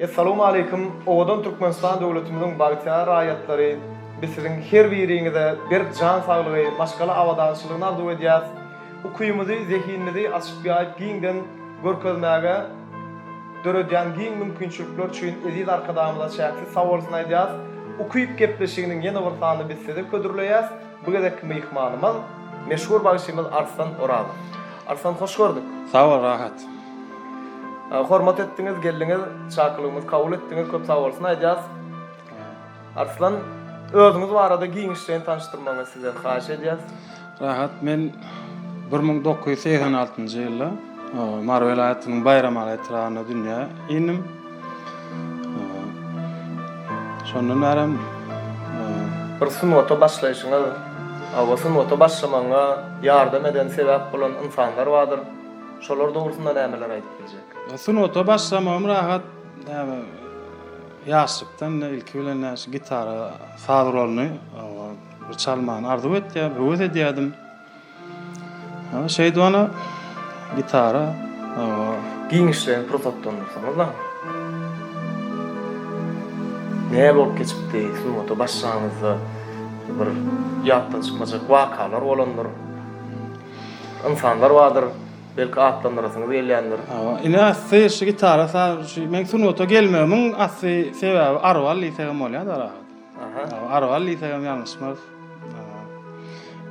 Essalawmaleýkim owadan Türkmenistan döwletimiziň bagtyýar raýatlary biz siziň her biriňize berk jan saglygy maşgala abadançylygyny arzuw edýäs ukymyzy zehinimizi açyp ýaýyp giňden görkezmäge döredýän giň mümkinçilikler üçin eziz Arkadagymyza çäksiz sag bolsun aýdýas ukyp gepleşiginiň ýene bir sanyny biz size hödürleýäs bu gezekki myhmanymyz meşhur bagşymyz Arslan Orazow Arslan hoş gördük. Sag bol Rahat. Hormat etdiňiz, geldiňiz, çakylygymyzy kabul etdiňiz, köp sag bolsun aýdýas. Arslan, özüňiz barada giňişleýin tanyşdyrmagyňyzy sizden haýyş edýäs. Rahat, men 1986-njy ýylda Mary welaýatynyň Baýramaly etrabynda dünýä indim. Şondan bärem Bir sungata başlaýşyňyz, hawa, sungata başlamagyňa ýardam eden, sebäp bolan ynsanlar bardyr. Şolar dogrusynda nämeler aýdyp biljek? Sungata başlamagym rahat, näme, ýaşlykdan ilki bilen şu gitara saz guralyny bir çalmany arzuw etýärdim, höwes edýärdim. Şeýdip ana gitara Giňişleýin pursatlandyrsaňyzlaň. Näme bolup geçipdi sungata başlanyňyzda bir ýatdan çykmajak wakalar bolandyr. Ynsanlar bardyr, belki atlandyrasyňyz gelýändir. Hawa, ine asly şu gitara saz, şu meň sungata gelmegimiň asly sebäbi Arwal diýsegem bolýar-da rahat. Aha. Hawa, Arwal diýsegem ýalňyşmarys.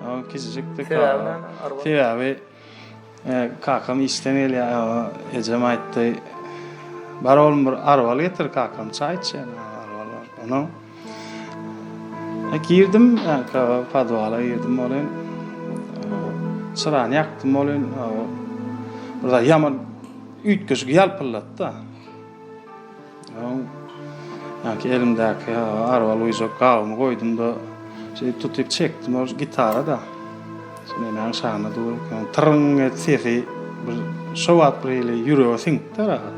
Hawa, kiçijikdik. Sebäbi näme Arwal? Sebäbi kakam işden gelýär, hawa, ejem aýtdy, Bar oglum bir Arwal getir, kakam çaý içýär, Arwal bar. Onam Girdim, podwala girdim welin, çyrany ýakdym welin, bir zat ýaman üýtgeşik ýalpyldatdy. Ýa-ki elimdäki arwal guýjak gabymy goýdum-da, şeýdip tutup çekdim, ol gitara-da. Nemäň şanyna dur eken. Tyrryň et sesi bir şo wagt bir hili ýürege siňipdi rahat.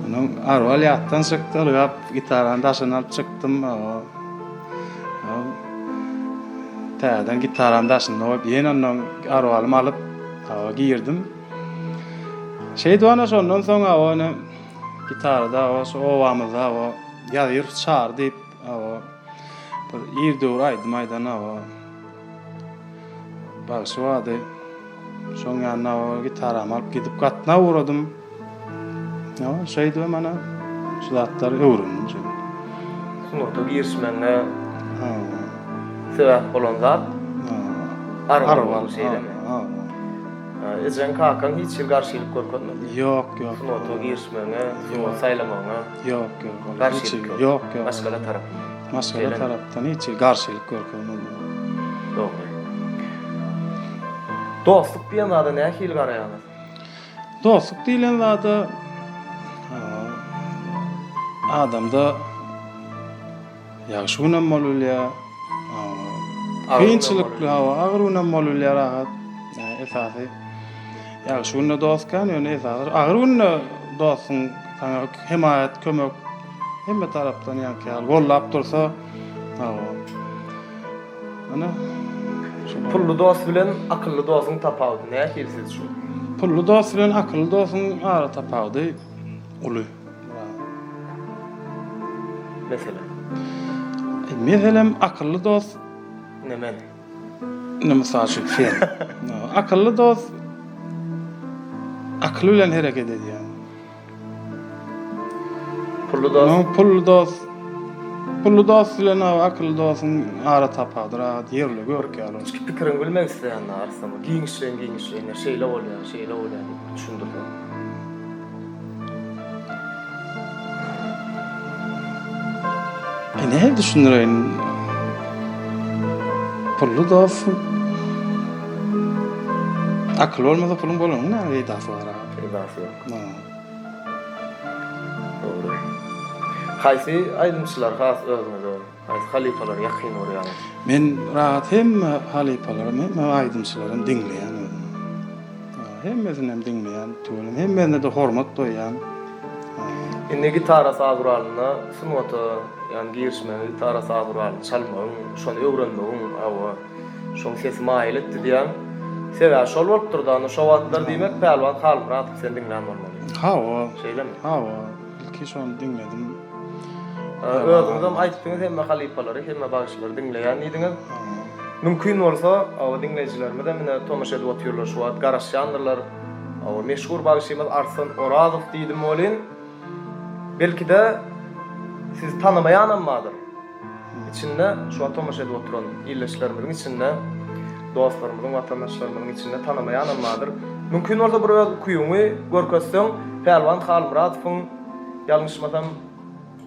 Onuň arwal ýatdan çykdy, ylgap gitarany daşyna alyp çykdym. Täzeden gitarany daşynda goýup, ýene ondan arwalymy alyp, girdim. Şeýdip ana şondan soň ine gitarada şu obamyzda Ýazyr Çary diýip Bir ir döwür aýdym aýdan hawa. Bagşy bardy. Şoň ýanyna hawa gitaramy alyp gidip gatnap ugradym. Hawa, şeýdibem ana şu zatlary öwrendim şeýdip. Sungata girişmegiňe sebäp bolan zat araba boldy şeýlemi? Hawa. Ejeň kakaň hiç hili garşylyk görkezmedi? Ýok, ýok. Sungata girişmegiňe, sungat saýlamagyňa? Ýok, ýok. Garşylyk ýok. Ýok, ýok. Maşgala tarapyndan. Maşgala tarapdan hiç hili garşylyk görkezmedi. Dogry. Dostluk diýen zada nähili garaýaňyz? Dostluk diýlen zada adamda Ýagşy günem bolubilýär. Kynçylykly hawa, agyr günem bolubilýär rahat. Esasy ýagşy günde dost kän, ýöne esasy agyr günde dostuň saňa hemaýat, kömek hemme tarapdan ýaňky ýaly gollap dursa, hawa. Ana Pully dost bilen akylly dostuň tapawudy nähili siz üçin? Pully dost bilen akylly dostuň ara tapawudy uly. Meselem? Meselem, akylly dost. Ine men. Ine mysal üçin sen. Akylly dost akyly bilen hereket edýär. Pully dost. Pully dost. Pully dost bilen akylly dostuň ara tapawudy rahat ýerle gök ýaly. Içki pikiriňi bilmek isleýän Arslan. Giňişleýin giňişleýin şeýle bolýar, şeýle bolýar diýip düşündirseň. Nähili düşündireýin? Pully dost akyl bolmasa puluň bolanyň näme peýdasy bar? Peýdasy ýok. Dogry. Haýsy aýdymçylar has özüňize, haýsy halypalary ýakyn görýäňiz? Men rahat hemme halypalaram, hemme aýdymçylaram diňleýän özüm. Hemmesini hem diňleýän, tüweleme hemmesine-de hormat goýýan. Indi gitara saz guralynda sungata ýagny girişmegiň, gitara saz guralyny çalmagyň, şony öwrenmegiň, hawa, şoň sesi maýyl etdi diýýäň. Sebäbi şol bolupdyr-da, onda şo wagtlar diýmek Pälwan Halmyradow seni diňlän bolmaly. Hawa. Şeýlemi? Hawa. Ilki şony diňledim. Özüňizem aýtdyňyz hemme halypalary, hemme bagşylary diňleýän diýdiňiz. Mümkin bolsa, hawa diňleýjilerimizem ine tomaşa edip otyrlar şu wagt garaşýandyrlar. Hawa meşhur bagşymyz Arslan Orazow diýdim welin, belki-de sizi tanamaýanam bardyr. Içinde şu wagt tomaşa edip oturan ildeşlerimiziň içinde, dostlarymyzyň, watandaşlarymyzyň içinde tanamaýanam bardyr. Mümkin bolsa bir öz ukybyňy görkezseň, Pälwan Halmyradowyň ýalňyşmasam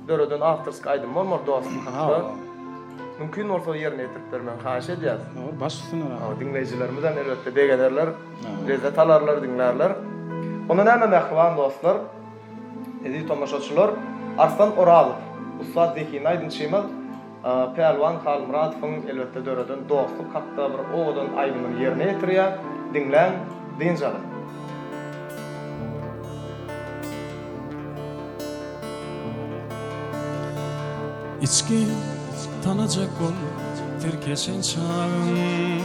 döreden awtorskiý aýdymy bolmaly dostluk hakda. Mümkin bolsa ýerine ýetirip bermegiňi haýyş edýäs. Dogry, baş üstüne. Diňleýjilerimizem elbetde begenerler, lezzet alarlar, diňlärler. Onda näme mähriban dostlar? Eziz tomaşaçylar, Arslan Orazow, ussat zehinli aýdymçymyz Pälwan Halmyradowyň elbetde döreden dostluk hakda bir owadan aýdymyny ýerine ýetirýär. Diňläň, dynç alyň. Içgin tanajak bol tirkeşen çagyň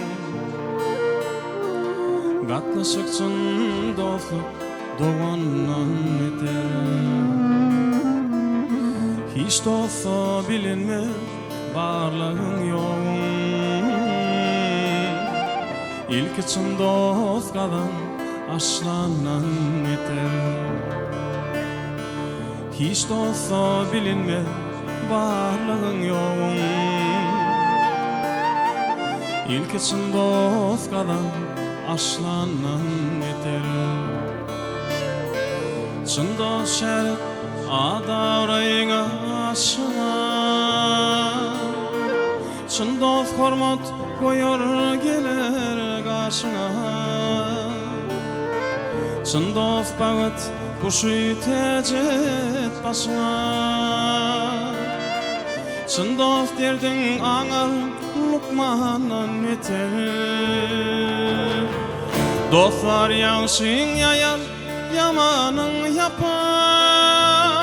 Gatnaşyk çyn dostluk Dogandan beter. Hiç dosta bilinmez barlygyň ýoguň. Ilki çyn dost gazan aşlandan beter. Hiç dosta bilinmez barlygyň ýoguň. Ilki çyn dost gazan Arslandan beter. Çyn dost şärik ad-abraýyňa aşynar. Çyn dost hormat goýar geler gaşyňa. Çyn dost bagt guşy täç et başyňa. Çyn dost derdiň aňar Lukmandan beter. Dostlar ýagşyň ýaýar, ýamanyň ýapar.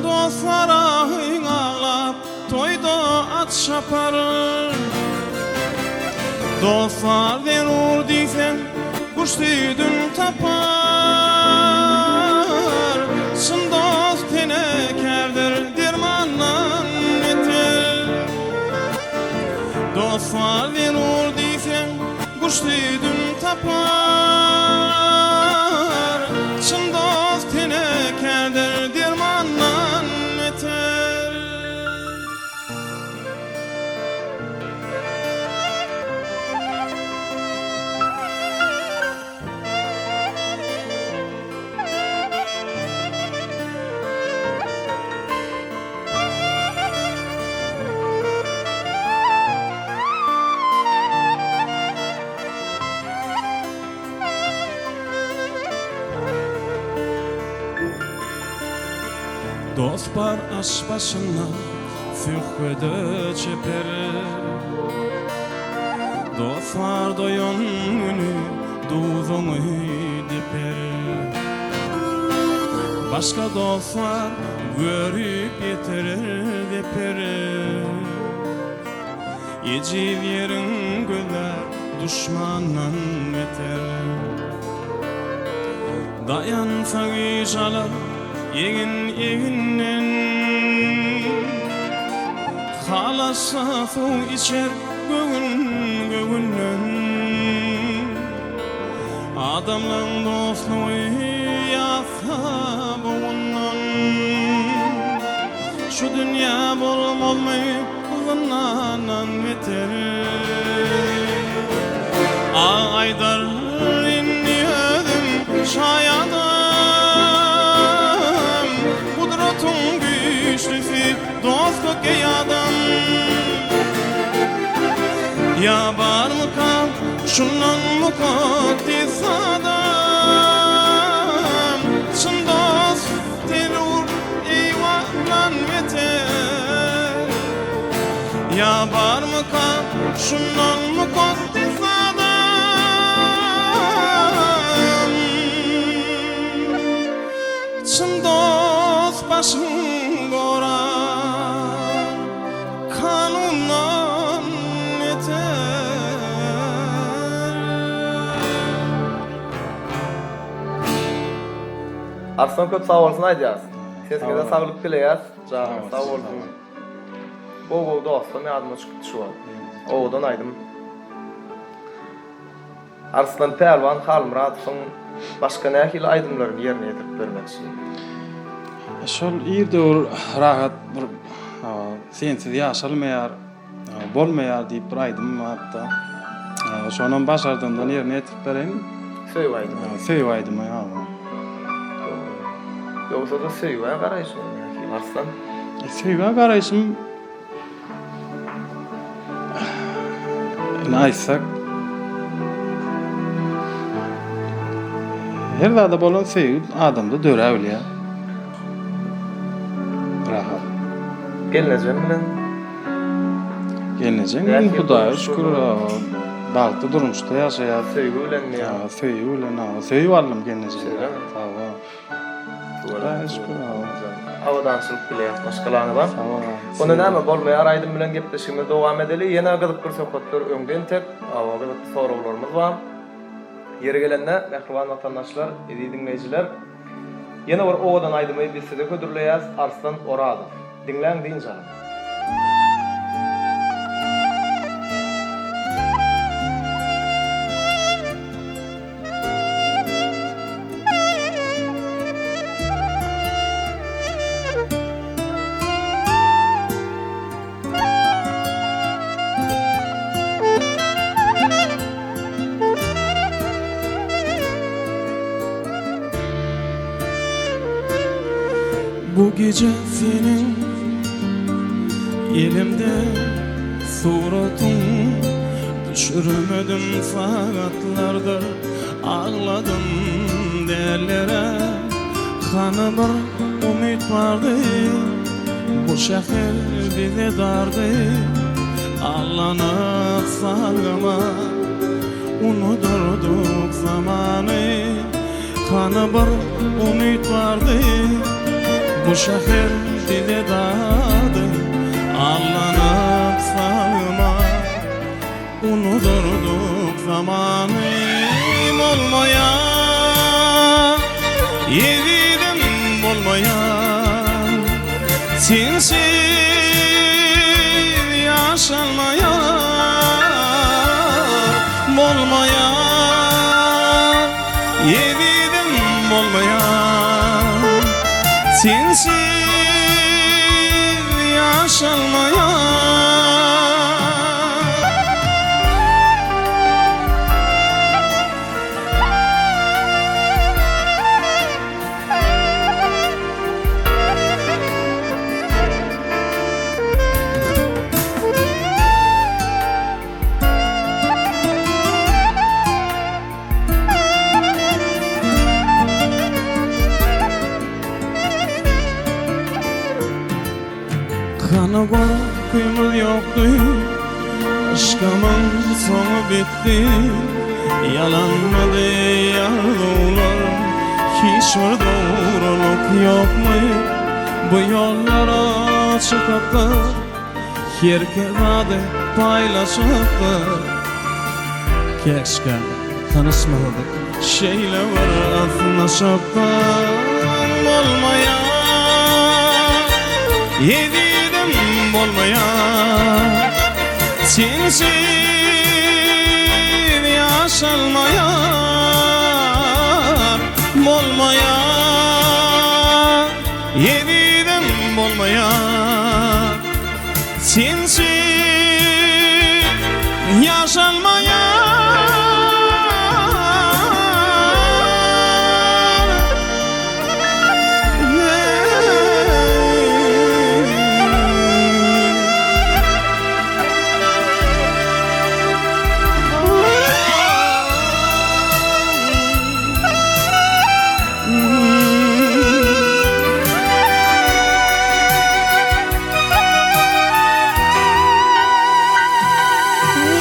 Dostlar ahyň aglap, toýda at çapar. Dostlar zerur diýseň, guş süýdün tapar. Çyn dost tenekärdir, dermandan beter. Dostlar zerur diýseň, guş süýdün tapar. Çyn dost tenekärdir, dermandan beter. Dost bar aş başynda, söhbede çeper. Dost bar doýan güni duzuňy deper. Başga dost bar görüp ýetirer zeper. Ejiz ýeriň gözlär duşmandan beter. Daýansa güýç alar egin eginden. Halaşsa suw içer göwün göwünden. Adamlaň dostlugy ýatsa bogundan. Şu dünýä bolmazmy zyndandan beter. A aýdar indi özüm şaýadam. Gudratyň güýçlüsi dostluk eý adam. Ýa barmyka şundan mukaddes adam. Çyn dost zerur eýwandan beter. Ýa barmyka şundan mukaddes adam. Çyn dost başyň gorar kanundan beter. Arslan köp sag bolsun aýdýas. Sesiňize saglyk dileýäs. Janyňyz sag bolsun. Gowy gowy dostam ýadyma çykypdy şu wagt. Owadan aýdym. Arslan Pälwan Halmyradowyň başga nähili aýdymlaryny ýerine ýetirip bermekçi? Şol ir döwür rahat bir sensiz ýaşalmaýar, bolmaýar diýip bir aýdym bardy. Şonam başardygymdan ýerine ýetirip bereýin. Söýgi aýdymy. Söýgi aýdymy, hawa. Ýogsa-da söýgä garaýşyň nähili Arslan? Söýgä garaýşym Indi aýtsak, her zada bolan söýgi adamda döräbilýär. Rahat. Gelnejem bilen? Gelnejem bilen Hudaýa şükür, bagtly durmuşda ýaşaýar. Söýgi bilenmi ýa? Söýgi bilen, söýüp aldym gelnejemi. Sag bol. Hudaýa şükür. Abadançylyk dileýäs maşgalaňyza. Onda näme bolmaýar aýdym bilen gepleşigimizi dowam edeli. Ýene gyzykly söhbetler öňde entek. Gyzykly soraglarymyz bar. Ýeri gelende mähriban watandaşlar, eziz diňleýjiler, ýene bir owadan aýdymy biz size hödürleýäs Arslan Orazow. Diňläň dynç alyň. Bu gije seniň elimde suratyň Düşürmedim sagatlardyr agladym dällere Hany bir umyt bardy bu şäher bize dardy Allanyp salgyma unudyrdyk zamany Hany bir umyt bardy bu şäher bize dardy Allanyp salgyma Unudurdyk zamany bolmaýar Ezizim bolmaýar Sensiz ýaşalmaýar Bolmaýar Ezizim bolmaýar Sensiz ýaşalmaýar. Hany gorkymyz ýokdy, Yşkymyň soňy bitdi. Ýalanmydy arzuwlar, Hiç bir dogrulyk ýokmy? Bu ýollara çykypdyr, Her ki zady paýlaşypdyr. Käşgä tanyşmasadyk şeýle bir ysnyşypdyk Bolmaýar ezizim bolmaýar Sensiz ýaşalmaýar Bolmaýar ezizim bolmaýar Sensiz ýaşalmaýar.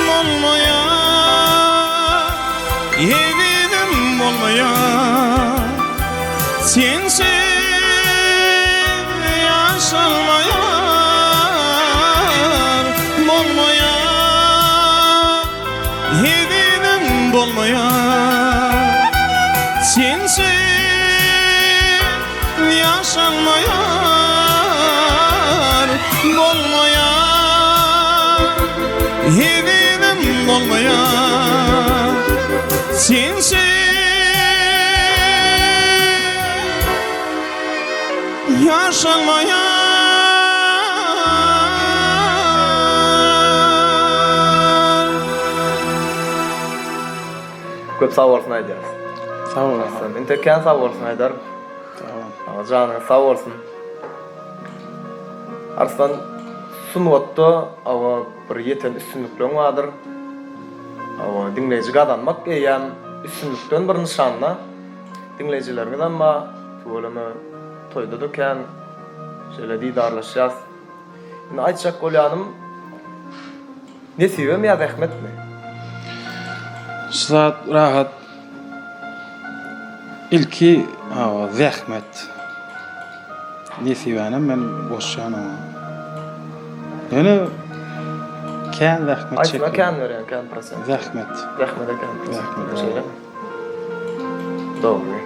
Bolmaýar. Ýaşalmaýar, bolmaýar Hezizim bolmaýar Sensiz Ýaşalmaýar. Köp sag bolsun aýdýarys. Sag bol. Arslan, intek kän sag bolsun aýdaryn. Sag bol. Saňa janyňyz sag bolsun. Arslan, sungatda awa bir ýeten üstünlikleň bardyr. Awa diňleýji gazanmak eýýäm üstünlikden bir nyşanda. Diňleýjileriňizem bar. Tüweleme toýda-da kän şeýle didarlaşýas. Indi aýtjak bolýanym nesibemi ýa zähmetmi? Şu zat rahat ilki hawa zähmet. Nesibänem men goşýan oňa. Ýöne kän zähmet çekýän. Haýsyna kän berýäň kän prosent? Zähmet. Zähmete kän prosent. Zähmet. Şeýlemi? Dogry.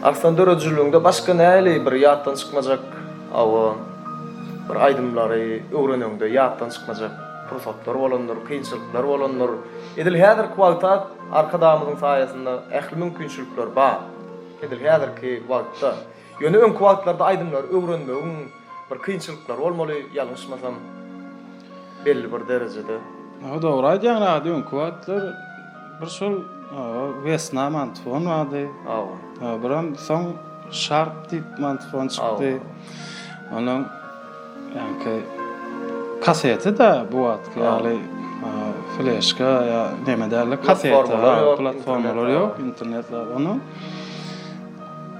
Arslan döredijiligiňde başga näli bir ýatdan çykmajak hawa bir aýdymlary öwreneňde ýatdan çykmajak pursatlar bolandyr, kynçylyklar bolandyr. Edil häzirki wagta Arkadagymyzyň saýasynda ähli mümkinçilikler bar. Edil häzirki wagtda. Ýöne öňki wagtlarda aýdymlary öwrenmegiň bir kynçylyklary bolmaly, ýalňyşmasam belli bir derejede. Hawa dogry aýdýaň Rady öňki wagtlar bir şol Wesna mantfon bardy. Hawa. Biram soň Sharp diýip mantfon çykdy. Onuň ýaňky kaseti-de bu wagtky ýaly fleşka ýa neme däldi kaseti platformalar ýok internet zat onuň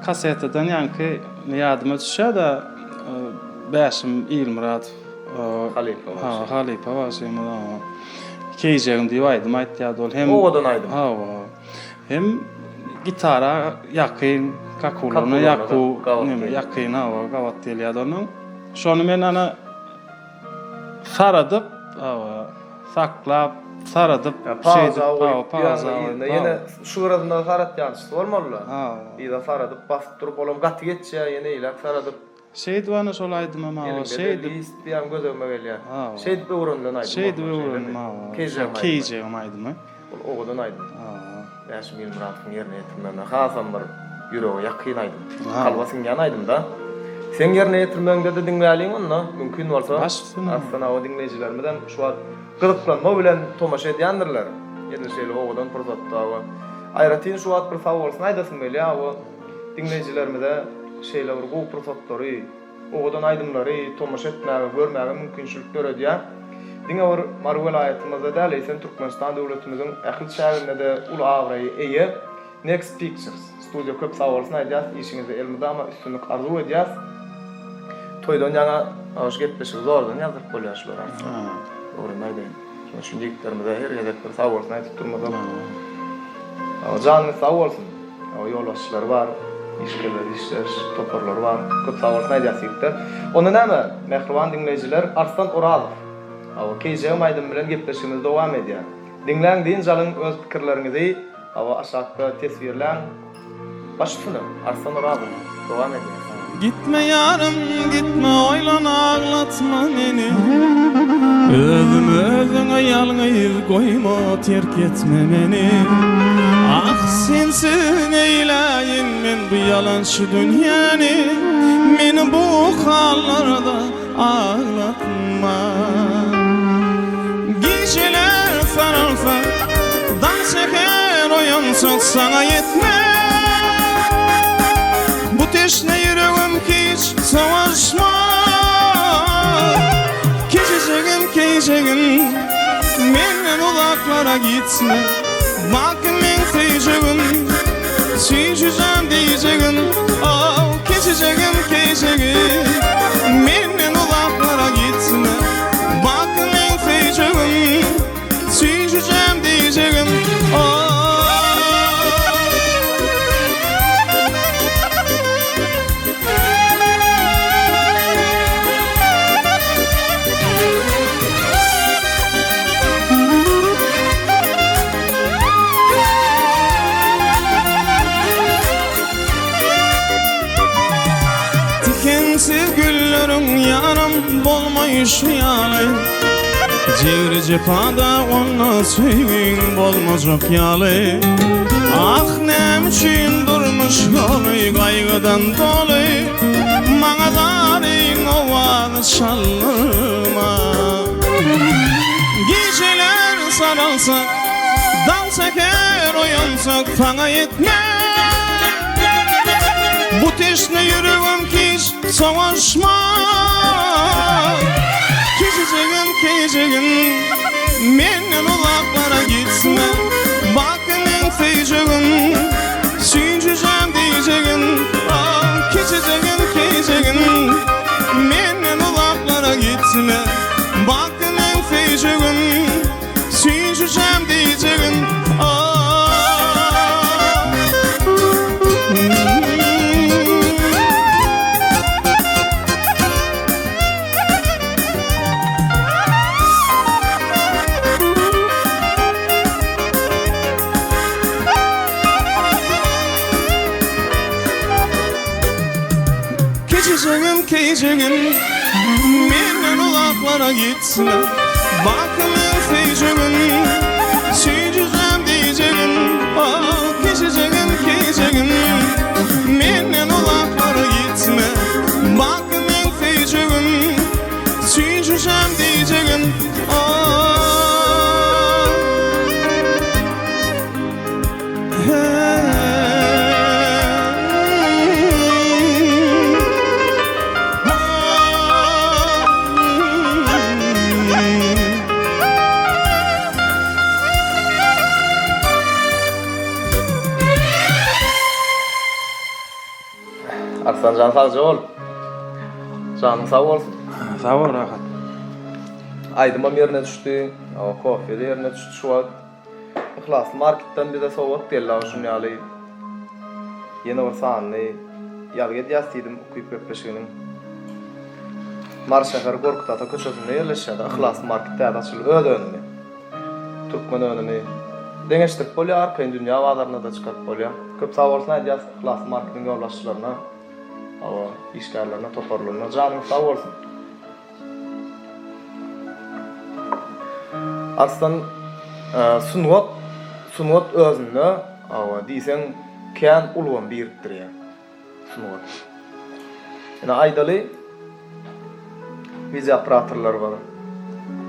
Kasetadan ýaňky ýadyma düşýär-de, Bäşim Ilmyradow Halypa bagşy. Halypa bagşymyz oňa Keýjegim diýip aýdym aýtýardy ol hem. Owadan aýdym. Hawa. Hem gitara ýakyn, kakularyna ýaku, ýakyn hawa gabat gelýärdi onuň. Şony men ana Saradyp, hawa, saklap, saradyp, Pauza goýup, ýa-da yzyna ýene şu gyrasyna saratýançysy bolmaly-da. Yza saradyp, basyp durup, olam gaty geçýär, ýene eýläk saradyp. Şeýdip ana şol aýdymam, hawa, şeýdip. Eliňde-de list diýýän göz öňüme gelýär. Şeýdip öwrenilen aýdym. Şeýdip öwrendim, hawa. Keýjegim aýdymy. Keýjegim aýdymy. Ol owadan aýdym. Bäşim Ilmyradowyň ýerine ýetirmeginde hasam bir ýürege ýakyn aýdym. Kalba siňýän aýdym-da. Seň ýerine ýetirmegiňde-de diňläliň onda, mümkin bolsa. Baş üstüne. Arslan aga diňleýjilerimizem şu wagt gyzyklanma bilen tomaşa edýändirler. Edil şeýle owadan pursatda we aýratyn şu wagt bir sagbolsun aýdasym gelýär we diňleýjilerimize şeýle bir gowy pursatlary, Owadan aýdymlary tomaşa etmäge, görmäge mümkinçilik döredýär. Diňe bir Mary welaýatymyzda däl, eýsem Türkmenistan döwletimiziň ähli çäginde-de uly abraýa eýe Next Pictures studiýa köp sagbolsun aýdýas, işiňizde elmydama üstünlik arzuw edýäs. Toýdan ýaňa şu gepleşigi zordan ýazdyryp bolýar şular arasynda. Dogrymy aýdaýyn. Şonuň üçin ýigitlerimize her gezek bir sagbolsun aýdyp durmasak. Janyňyz sag bolsun. Ýolbaşçylary bar, işgärleri işleýiş toparlary bar. Köp sag bolsun aýdýas ýigitler. Onda näme, mähriban diňleýjiler, Arslan Orazow, hawa, Keýjegim aýdymy bilen gepleşigimiz dowam edýär. Diňläň, dynç alyň, öz pikirleriňizi, hawa, aşakda teswirläň. Baş üstüne, Arslan Orazow, dowam edýär. Gitme ýarym gitme oýlan aglatma meni Özümi özüňe ýalňyz goýma terk etme meni Ah sensiz neýläýin men bu ýalançy dünýäni Meni bu hallarda aglatma Gijeler saralsa daň säher oýansa saňa ýetmez Bu teşne ýüregim hiç sowaşmaz Keçejegim keýjegim Menden uzaklara gitme Bak meň söýjegim Süýjüjäm diýjegim Oh keçejegim keýjegim Menden uzaklara gitme Bak meň söýjegim Süýjüjäm diýjegim Oh. Sensiz gülleriň ýarym bolmaýşy ýaly Jebri jepada onda söýgiň bolmajak ýaly Ah näme üçin durmuş ýoly gaýgydan doly Maňa zaryň owazy çaldyrma Gijeler saralsa Daň säher oýansak saňa ýetmez Bu teşne ýüregim hiç sowaşmaz Kiçijigim kejigim Menden uzaklara gitme Bak meň söýjegim Süýnjüjem diýjegim Ah kiçijigim kejigim Menden uzaklara gitme Bak meň söýjegim Süýnjüjem diýjegim ah. Kiçijigim kejigim Menden uzaklara gitme Bak men söýjegim Süýjüjem diýjegim Ah kiçijigim kejigim Menden uzaklara gitme Bak men söýjegim Süýjüjem diýjegim Ah Arslan jan sagja bol. Janyň sag bolsun. Sag bol Rahat. Aýdymam ýerine düşdi. Kofe-de ýerine düşdi şu wagt. Yhlasly marketden bize sowgat geldi aga şun ýaly ýene bir sanyny ýazgy edýäs diýdim ukyp gepleşiginiň Mary şäheri Gorkut ata köçesinde ýerleşýär Yhlasly market täze açyldy öz önümi türkmen önümi deňeşdirip bolýar arkaýyn dünýä bazaryna-da çykaryp bolýar köp sag bolsun aýdýas Yhlasly marketiň ýolbaşçylaryna hawa işgärlerine toparlaryna janyňyz sag bolsun. Arslan sungat sungat özünde hawa diýseň kän ulgam birikdirýär sungat. Ine aýdaly wideooperatorlar bar,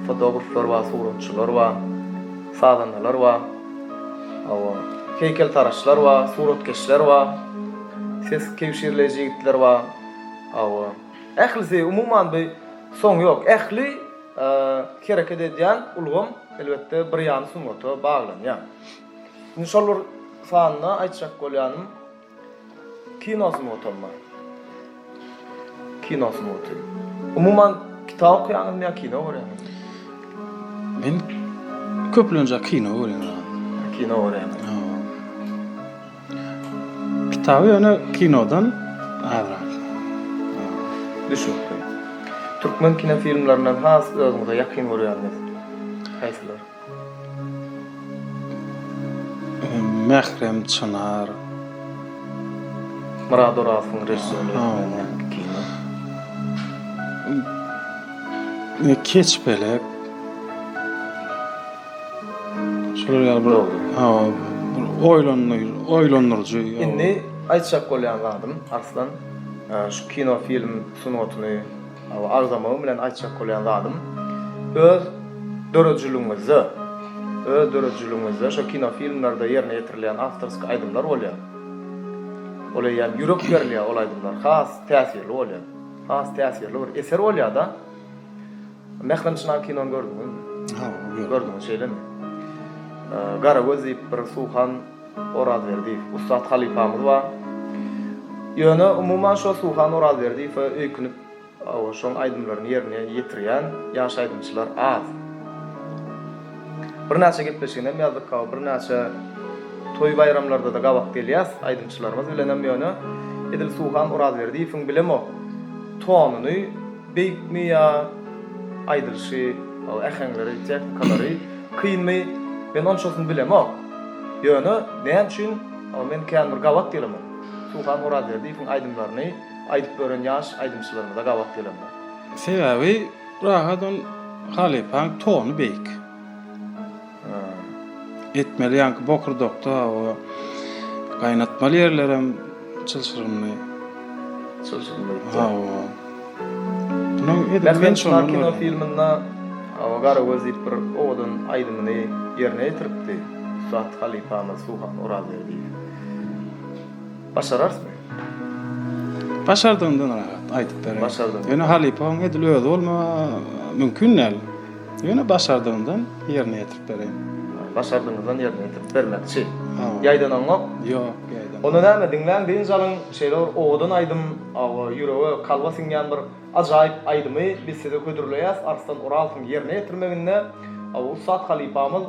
fotograflar bar, suratçylar bar, sazandalar bar, hawa heýkeltaraşlar bar, suratkeşler bar, ses kebşirleýji ýigitler bar, hawa. Ählisi, umuman bu soňy ýok. Ähli hereket edýän ulgam elbetde bir ýany sungata baglanýar. Indi şol bir sanda aýtjak bolýanym kino sungatam bar. Kino sungaty. Umuman kitap okaýaňyzmy ýa kino görýäňizmi? Men köplenç kino görýän. Kino görýäňiz. Kitaby ýöne kinodan azrak. Düşnükli. Türkmen kinofilmlerinden has özüňize ýakyn görýäniňiz haýsylar? Mährem Çynar. Myrat Orazowyň režissýorlyk etmegindäki kino. Keçpelek. Şular ýaly bir hawa bir oýlandyryjy. Indi aýtjak bolýan zadym Arslan şu kino film sungatyny agzamagym bilen aýtjak bolýan zadym öz döredijiligiňizde öz döredijiligiňizde şo kino filmlerde ýerine ýetirilýän awtorskiý aýdymlar bolýar. Ol eýýäm ýürek berilýär ol aýdymlar has täsirli bolýar. Has täsirli bir eser bolýar-da. Mährem Çynar kinony gördüňizmi? Hawa, gördüm. Gördüňiz, şeýlemi? Garagöz diýip bir Suhan Orazberdiýew, ussat halypamyz bar. Ýöne umuman şo Suhan Orazberdiýewe öýkünip, hawa, şoň aýdymlaryny ýerine ýetirýän ýaş aýdymçylar az. Birnäçe gepleşigini hem ýazdyk, hawa, birnäçe toý-baýramlarda-da gabat gelýäs aýdymçylarymyz bilenem, ýöne edil Suhan Orazberdiýewiň bilemok, tonuny Beýikmi ýa aýdylyşy, äheňleri, tehnikalary kynmy, men onçasyny bilemok. Ýöne näme üçin men kän bir gabat gelemok. Suhan Orazberdiýewiň aýdymlaryny. aýdyp ýören ýaş aýdymçylarymyza gabat gelemok. Sebäbi rahat ol halypaň tony beýik. Etmeli ýaňky bokurdakda o gaýnatmaly ýerlerem çylşyrymly. Çylşyrymly. Hawa. Munuň edil men şondan kino filminde Hawa Garagöz diýip bir owadan aýdymyny ýerine ýetiripdi. Ussat halypamyz Suhan Orazberdiýew. Başararysmy? Başardygymdan rahat aýdyp bereýin. Başardygymdan. Ýöne halypaň edil özi bolmagy mümkin däl. Ýöne başardygymdan ýerine ýetirip bereýin. Başardygyňyzdan ýerine ýetirip bermekçi. Ýaýdanaňok? Ýok, ýaýdanok. Onda näme, diňläň, dynç alyň, şeýle bir owadan aýdym, hawa, ýürege, kalba siňýän bir ajaýyp aýdymy biz size hödürleýäs, Arslan Orazowyň ýerine ýetirmeginde, hawa, ussat halypamyz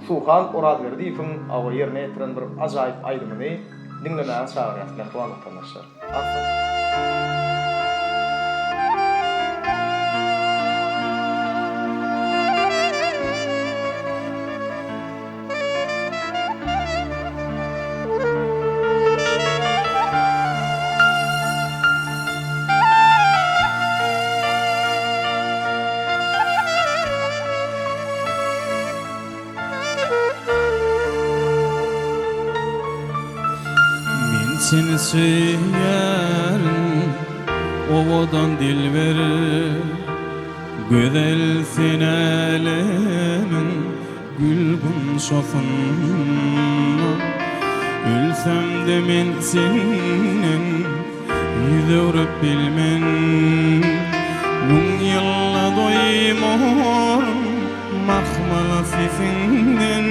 Suhan Orazberdiýewiň, hawa, ýerine ýetiren bir ajaýyp aýdymyny diňlemäge çagyrýas, mähriban watandaşlar. Men seni söýýärin, owadan dilber, Gözel sen älemiň gül-gunçasyn. Ölsem-de men senden ýüz öwrüp bilmen, Müň ýylda doýmaryn Mahmal sesiňden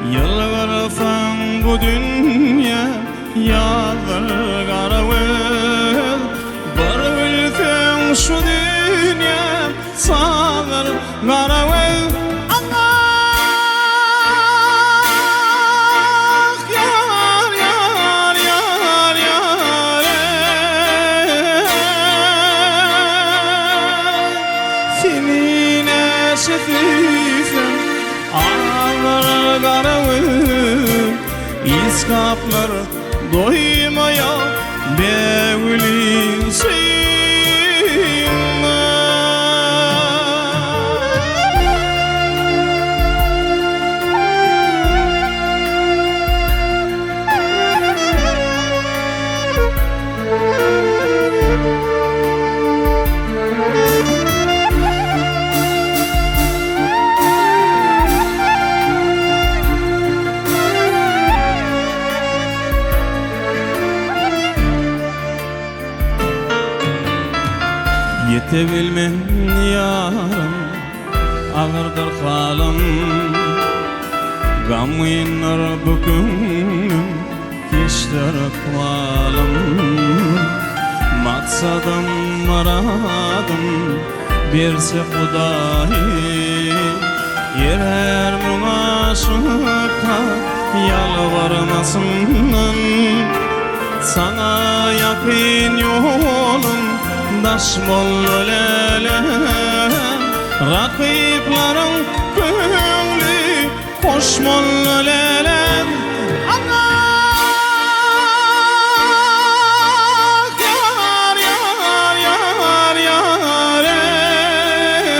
Ýylgyrsaň bu dünýä ýazdyr gara göz Bir gülseň şu dünýä sazdyr gara göz Ah ýar ýar ýar ýar eý Seni näçe söýsem azdyr gara göz Yskaplar doýmaýar bägüliň söýüňe. Ýetebilmen ýarym, agyrdyr halym, Gamgyndyr bu köňlüm. Keçdir ykbalym, Maksadym, myradym berse Hudaý. Ýerer müň aşyka ýalbarmasyndan. Saňa ýakyn ýolum daş boldy lälem. Rakyplaryň köňli Hoş boldy lälem Ah ýar ýar ýar ýar eý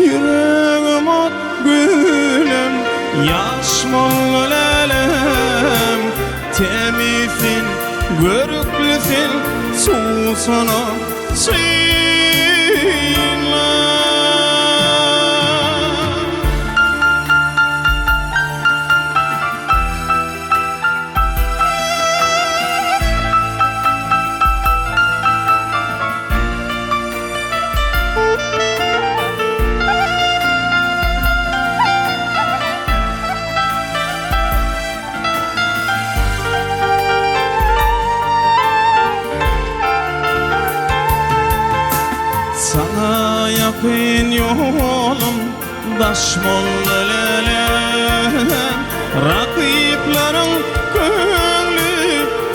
Ýüregim ot gülüm Ýaş boldy lälem Temiz sen görükli sen Suwsana synla. Saňa ýakyn ýolum daş boldy lälem Rakyplaryň köňli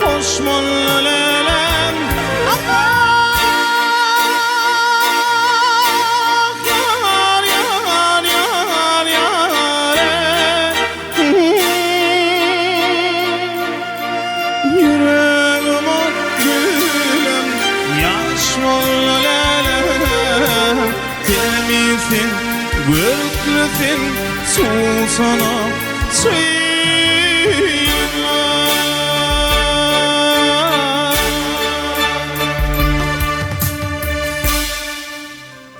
hoş boldy lälem Ah ýar ýar ýar ýar eý. Görkli sen suwsana çynlar.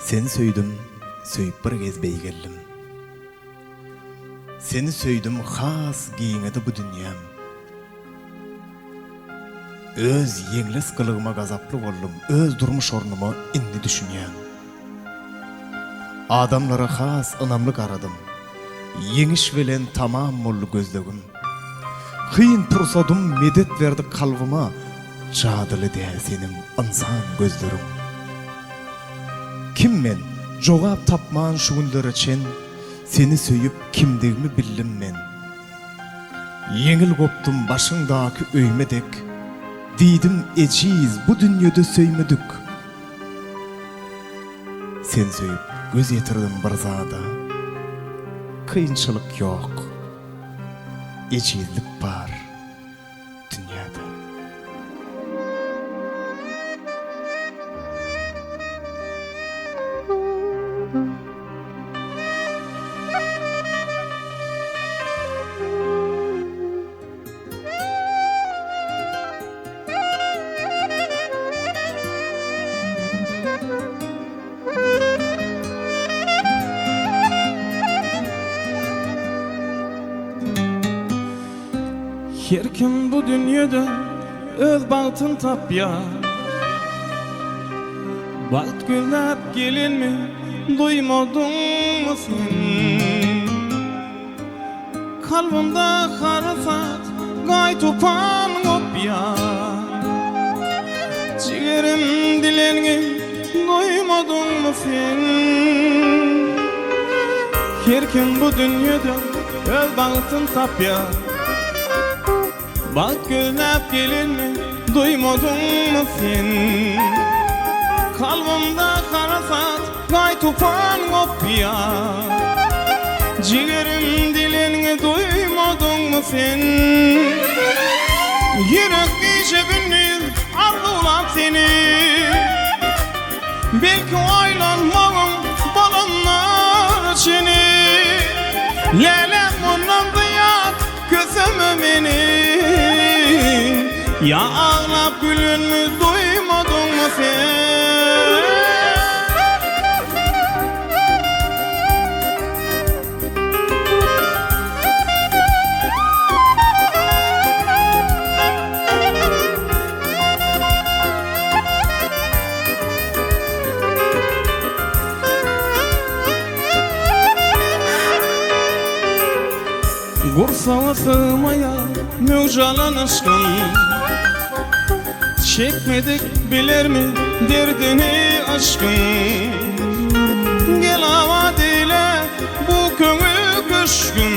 Seni söýdüm, söýüp bir gez beýgeldim. Seni söýdüm has giňedi bu dünýäm. Öz ýeňles gylygyma gazaply boldum, öz durmuş ornuma indi düşünýän. Adamlara has ynamly garadym. Ýeňiş bilen tamam boldy gözlegim. Kyn pursadym medet berdi kalbyma, jadyly däl seniň ynsan gözleriň. Kim men, jogap tapman şu günlere çen, seni söýüp kimdigimi bildim men. Ýeňil gopdum başyňdaky öýme dek, Diýdim ejiz bu dünýede söýmedik. Seni söýüp göz ýetirdim bir zada, Kynçylyk ýok, ejizlik bar dünýäde. Her kim bu dünýede öz bagtyn tapýar. Bagt gözläp gelenmi duýmadyňmy sen? Kalbymda harasat, gaý-tupan gopýar. Jigerim dilengi duýmadyňmy sen? Her kim bu dünýede öz bagtyn tapýar. Bagt gözläp gelenmi duýmadyňmy sen? Kalbymda harasat, gaý-tupan gopýar. Jigerim dilengi duýmadyňmy sen? Ýürek gije-gündiz arzuwlap seni. Belki oýlanmagyň bolandyr çeni. Läläm mundan zyýat Köseme meni Ýa aglap gülenmi duýmadyňmy sen? Gursaga sygmaýar möwç alan yşkym Çekmedik bilermi derdini yşkyň Gel abat eýle bu köňül köşgüm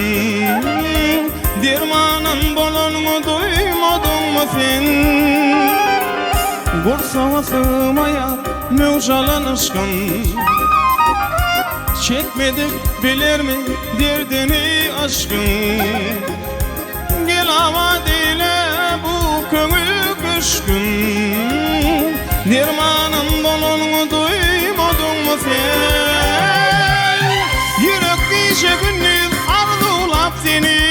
Dermanym bolanyňy duýmadyňmy sen Gursaga sygmaýar möwç alan yşkym Çekmedik bilermi Derdini yşkyň Gel abat eýle bu köňül köşgün Dermanym bolanyňy duýmadyňmy sen Ýürek gije-gündiz arzuwlap seni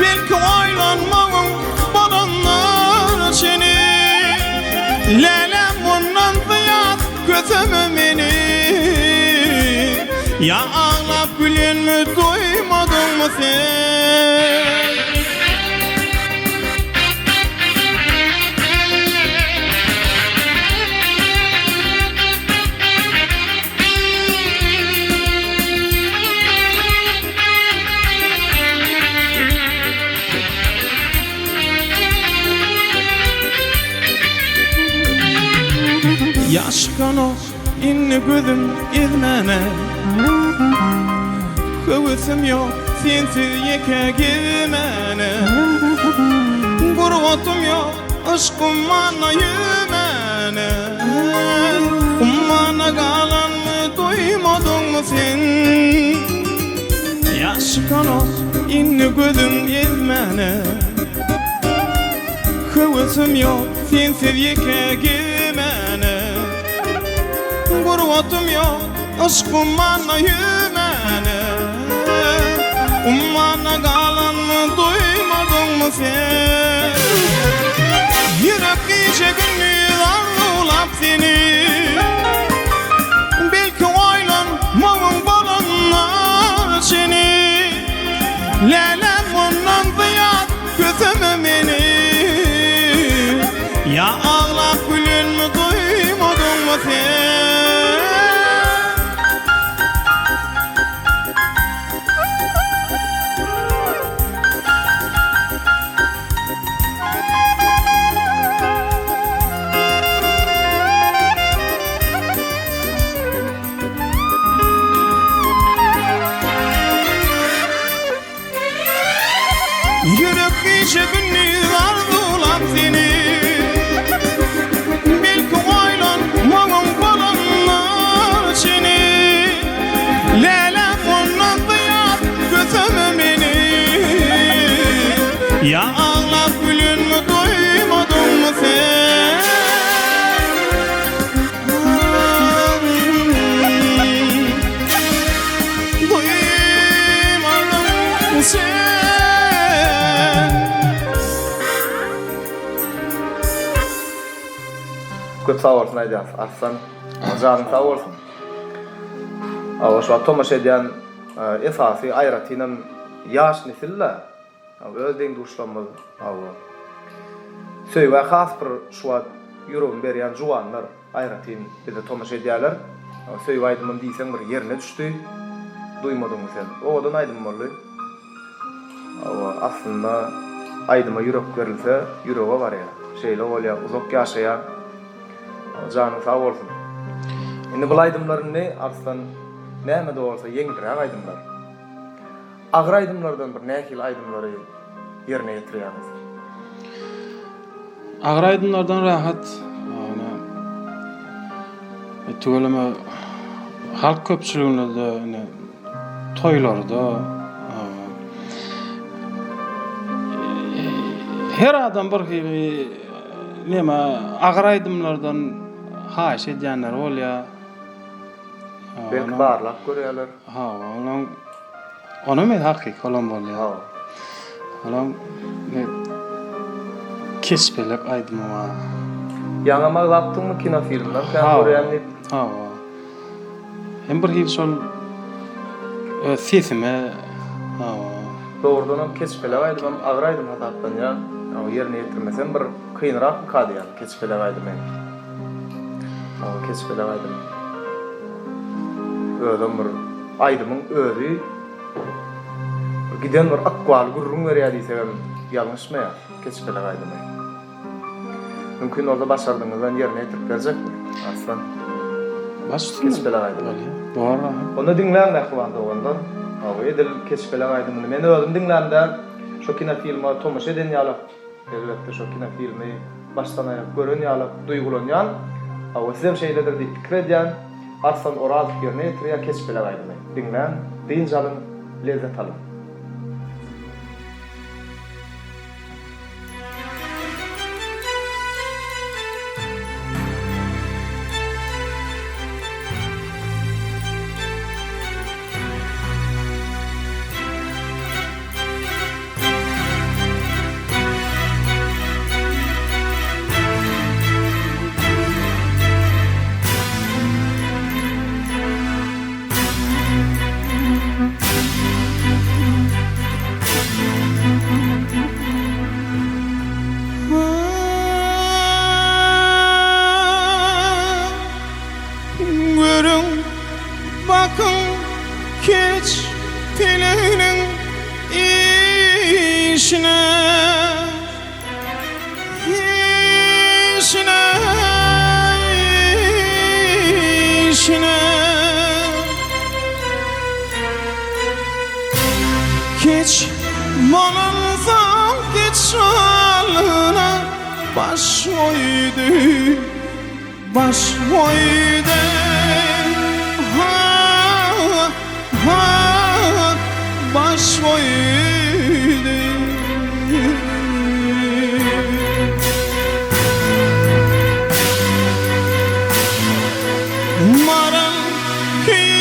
Belki oýlanmagyň bolandyr çeni Läläm mundan zyýat Köseme meni Ýa aglap gülenmi duýmadyňmy sen? Ýaşkanok indi gözüm ezmäne Höwesim ýok sensiz ýeke gezmäne Gurbatym ýok yşk ummanda ýüzmäne Ummanda galanmy duýmadyňmy sen Ýaşkanok indi gözüm ezmäne Höwesim ýok sensiz ýeke gezmäne Gurbatym ýok. Yşk ummanda ýüzmäne Ummanda galanymy duýmadyňmy sen Ýürek gije-gündiz arzuwlap seni Belki oýlanmagyň bolanda çeni Läläm mundan zyýat köseme meni Ýa aglap gülenmi duýmadyňmy sen. Ýürek gije-gündiz arzuwlap seni Belki oýlanmagyň bolandyr çeni Läläm mundan zyýat köseme meni Ýa aglap gülenmi duýmadyňmy sen? Duýmadyň sen. Köp sag bolsun aýdýas Arslan. Janyň sag bolsun. Hawa şu wagt tomaşa edýän esasy aýratynam ýaş nesil-de Öz deň-duşlarymyz hawa. Söýgä has bir şu wagt ýüregini berýän juwanlar aýratyn bize tomaşa edýärler. Söýgi aýdymym diýseň bir ýerine düşdi. Duýmadyňmy sen? Owadan aýdym boldy. Hawa, aslynda aýdyma ýürek berilse, ýürege barýar. Şeýle bolýar, uzak ýaşaýar. Janyň sag bolsun. Indi bul aýdymlar indi Arslan näme-de bolsa ýeňilräk aýdymlar. Agyr aýdymlardan bir nähili aýdymlary ýerine ýetirýäňiz? Agyr aýdymlardan rahat. Tüweleme halk köpçüliginde-de ine toýlarda her adam bir hili neme agyr aýdymlardan haýyş edýänleri bolýar. Belki barlap görýärler. Hawa, onuň onam edi hakyky olam bolýar. Hawa. Olam ne Keçpelek aýdymy bar. Ýaňam agzapdyňmy kinofilmden kän görýän diýip. Hawa. Hem bir hili şol öz sesime hawa. Dogrudanam Keçpelek aýdymam agyr aýdym hasaplanýar. Hawa ýerine ýetirmesem bir kynrakmyka diýýän Keçpelek aýdymy. Hawa Keçpelek aýdymy. Özem bir aýdymyň özi bir giden bir ykbaly gürrüň berýär diýsegem ýalňyşmaýas Keçpelek aýdymy. Mümkin bolsa başardygyňyzdan ýerine ýetirip berjekmi Arslan? Baş üstüne. Keçpelek aýdymy. Bolýar. Bor rahat. Onda diňläň mähriban doganlar. Hawa edil Keçpelek aýdymyny men özüm diňlämde şo kinofilme tomaşa eden ýalak Elbetde şo kinofilmi başdan aýak gören ýaly duýgulanýan. Hawa sizem şeýledir diýip pikir edýän. Arslan Orazow ýerine ýetirýär Keçpelek aýdymy. Diňläň, dynç alyň, lezzet alyň. Görüň, bakyň, keç peleginiň Işine, işine, işine Keç bolansoň keç alyna baş goýdy. Baş goýdy ha ha baş goýdy. Maral köýdi.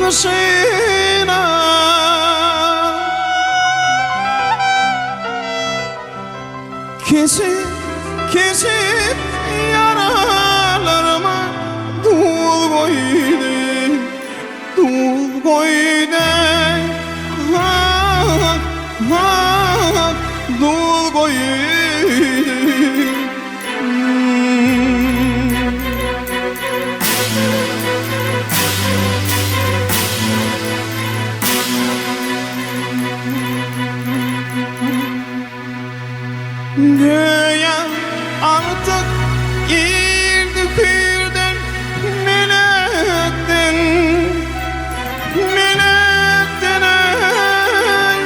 gyşyna. Kesip, kesip ýaralaryma duz goýdy, duz goýdy, ah, ah, duz goýdy. Göýä artyk irdi hüýrden, melekden, Melekden eý,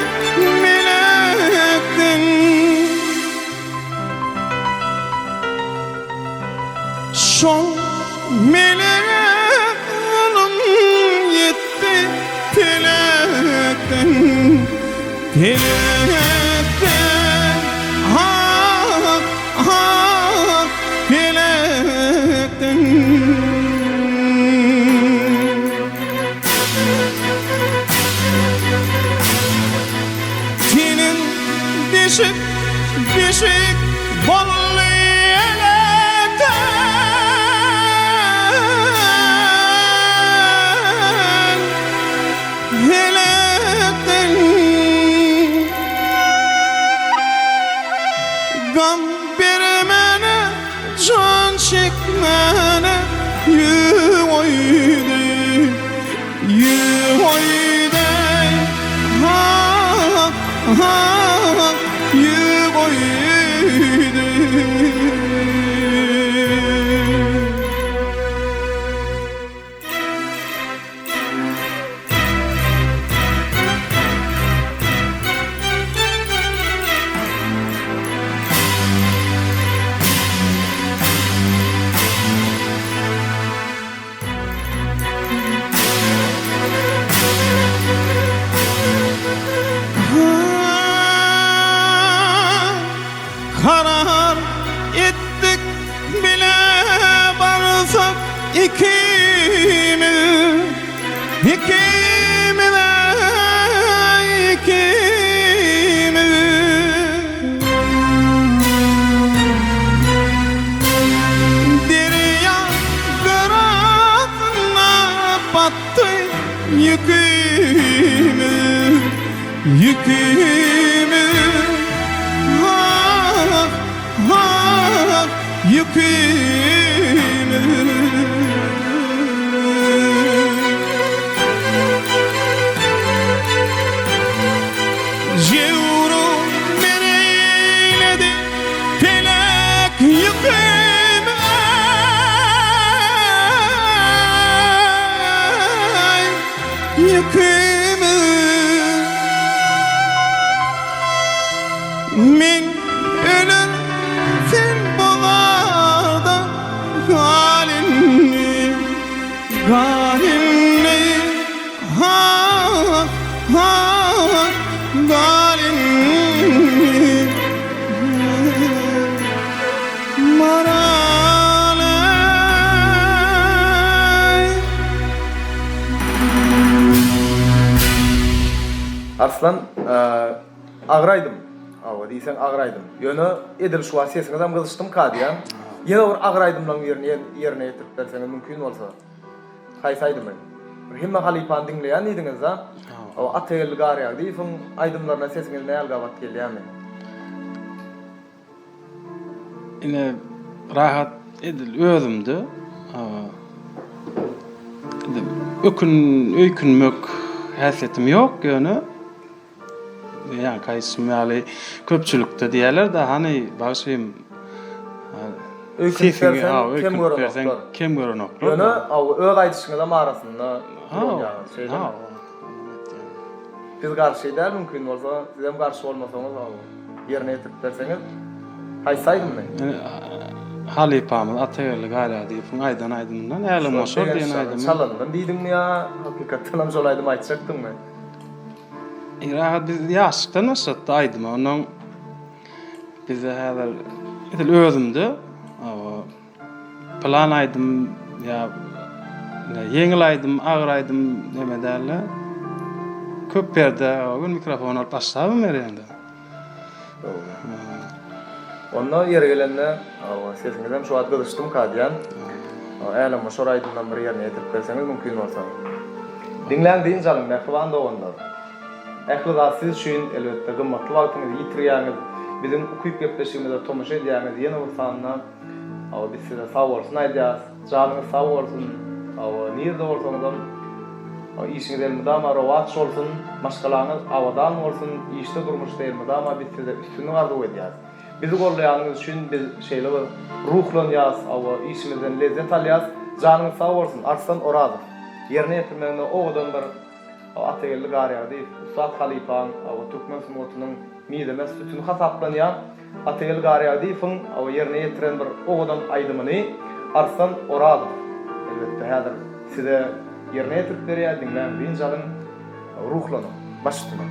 melekden. Şol melege zulum ýetdi pelekden, Pelekden, ah, ah, pelekden. Teniň deşik, deşik boldy elekden, Elekden. Gam bermene, jan çekmene ýük goýdy. Ýük goýdy, ha, ha, ýük goýdy. Karar etdik bile barsak ikimiz, ikimiz ey ikimiz. Derýa gyrasyna batdy ýükümiz, ýükümiz, ah, ah, ýükümiz. Jewru men eýledi pelek ýükümi eý, ýükümi. Men öler, sen bozarda gal indi, gal indi. Ha, ha, gal indi. Maral eý. Arslan, agyr aýdym. Hawa, diýseň agyr aýdym. Ýöne edil şu wagt sesiňizem gyzyşdymka diýýän. Ýene bir agyr aýdymlaryň birini ýerine ýetirip berseňiz mümkin bolsa. Haýsy aýdymy? Bir hemme halypany diňleýän diýdiňiz-da. Hawa, Atageldi Garýagdyýewiň aýdymlaryna sesiňiz näl gabat gelýärmi? Ine, rahat edil özümde, hawa, edil ökün, öýkünmek häsiýetim ýok, ýöne Ýaňky aýdyşym ýaly köpçülikde diýerler-de, hany bagşym, Öýkünip berseň kem görenoklar. Kem görenoklar. Ýöne öz aýdyşyňyzam arasynda ulanýaňyz, şeýlemi? Biz garşy däl mümkin bolsa, sizem garşy bolmasaňyz ýerine ýetirip berseňiz. Haýsy aýdymyny? Halypamyz Atageldi Garýagdyýewiň aýdan aýdymyndan Älemgoşar diýen aýdymy. Çalyndym diýdiňmi ýa hakykatdanam şol aýdymy aýtjakdyňmy? Rahat biz ýaşlykdan başlatdy aýdyma. Ondan bizde häzir edil özümde pylan aýdym ýa. Ýeňil aýdym, agyr aýdym neme däl-de. Köp ýerde o gün mikrofon alyp başlabam berýän-de. Dogry. Onda ýeri gelende, hawa, sesiňizem şu wagt gyzyşdymyka diýýän. Älemgoşar aýdymyndan bir ýerine ýetirip berseňiz mümkin bolsa. Diňläň dynç alyň mähriban doganlar. Ähli zat siz üçin, elbetde, gymmatly wagtyňyzy ýitirýäňiz, biziň ukyp gepleşigimize tomaşa edýäňiz, ýene bir sanda, hawa, biz size sag bolsun aýdýarys. Janyňyz sag bolsun, hawa, nirde bolsaňyzam, hawa, işiňiz elmydama rowaç bolsun, maşgalaňyz abadan bolsun, işde, durmuşda elmydama biz size üstünlik arzuw edýäris. Bizi goldaýanyňyz üçin biz şeýle bir ruhlanýarys, hawa, işimizden lezzet alýarys. Janyňyz sag bolsun, Arslan Orazow. Ýerine ýetirmeginde owadan bir Atageldi Garýagdyýew, ussat halypaň, hawa, türkmen sungatynyň mizemez sütüni hasaplanýan Atageldi Garýagdyýewiň, hawa, ýerine ýetiren bir owadan aýdymyny Arslan Orazow, elbetde, häzir size ýerine ýetirip berýär, diňläň, dynç alyň, ruhlanyň. Baş üstüne.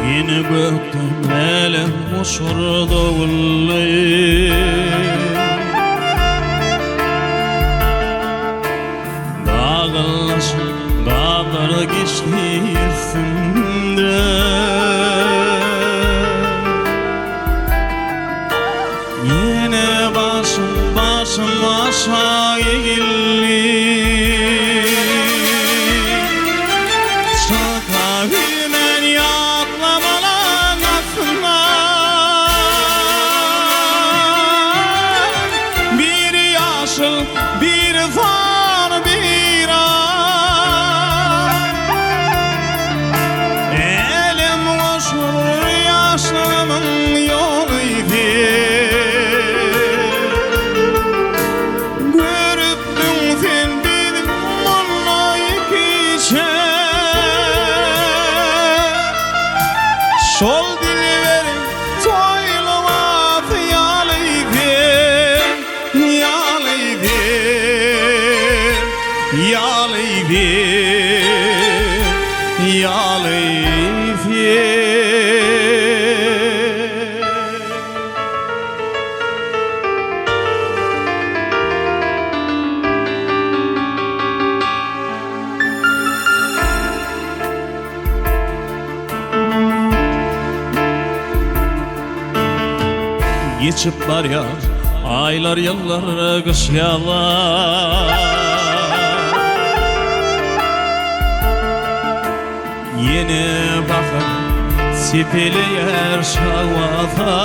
Ýene gökden älem uçur dowully. Dagyllaşyp daglar geçdi üstümden. Ýene başym, başym aşak egildi. Çaka bilmän ýatlamalaň astynda. Biri ýaşyl, biri sary, biri ak. Älem goşular ýaşlygymyň ýoly sen. Görüpdiň sen bizi munda ikiçe. Şol dilberiň toý lybasy ýaly sen, ýaly sen, ýaly sen, ýaly sen. Geçip barýar aýlar ýyllar gyş ýazlar Ýene bahar sepeleýär şawata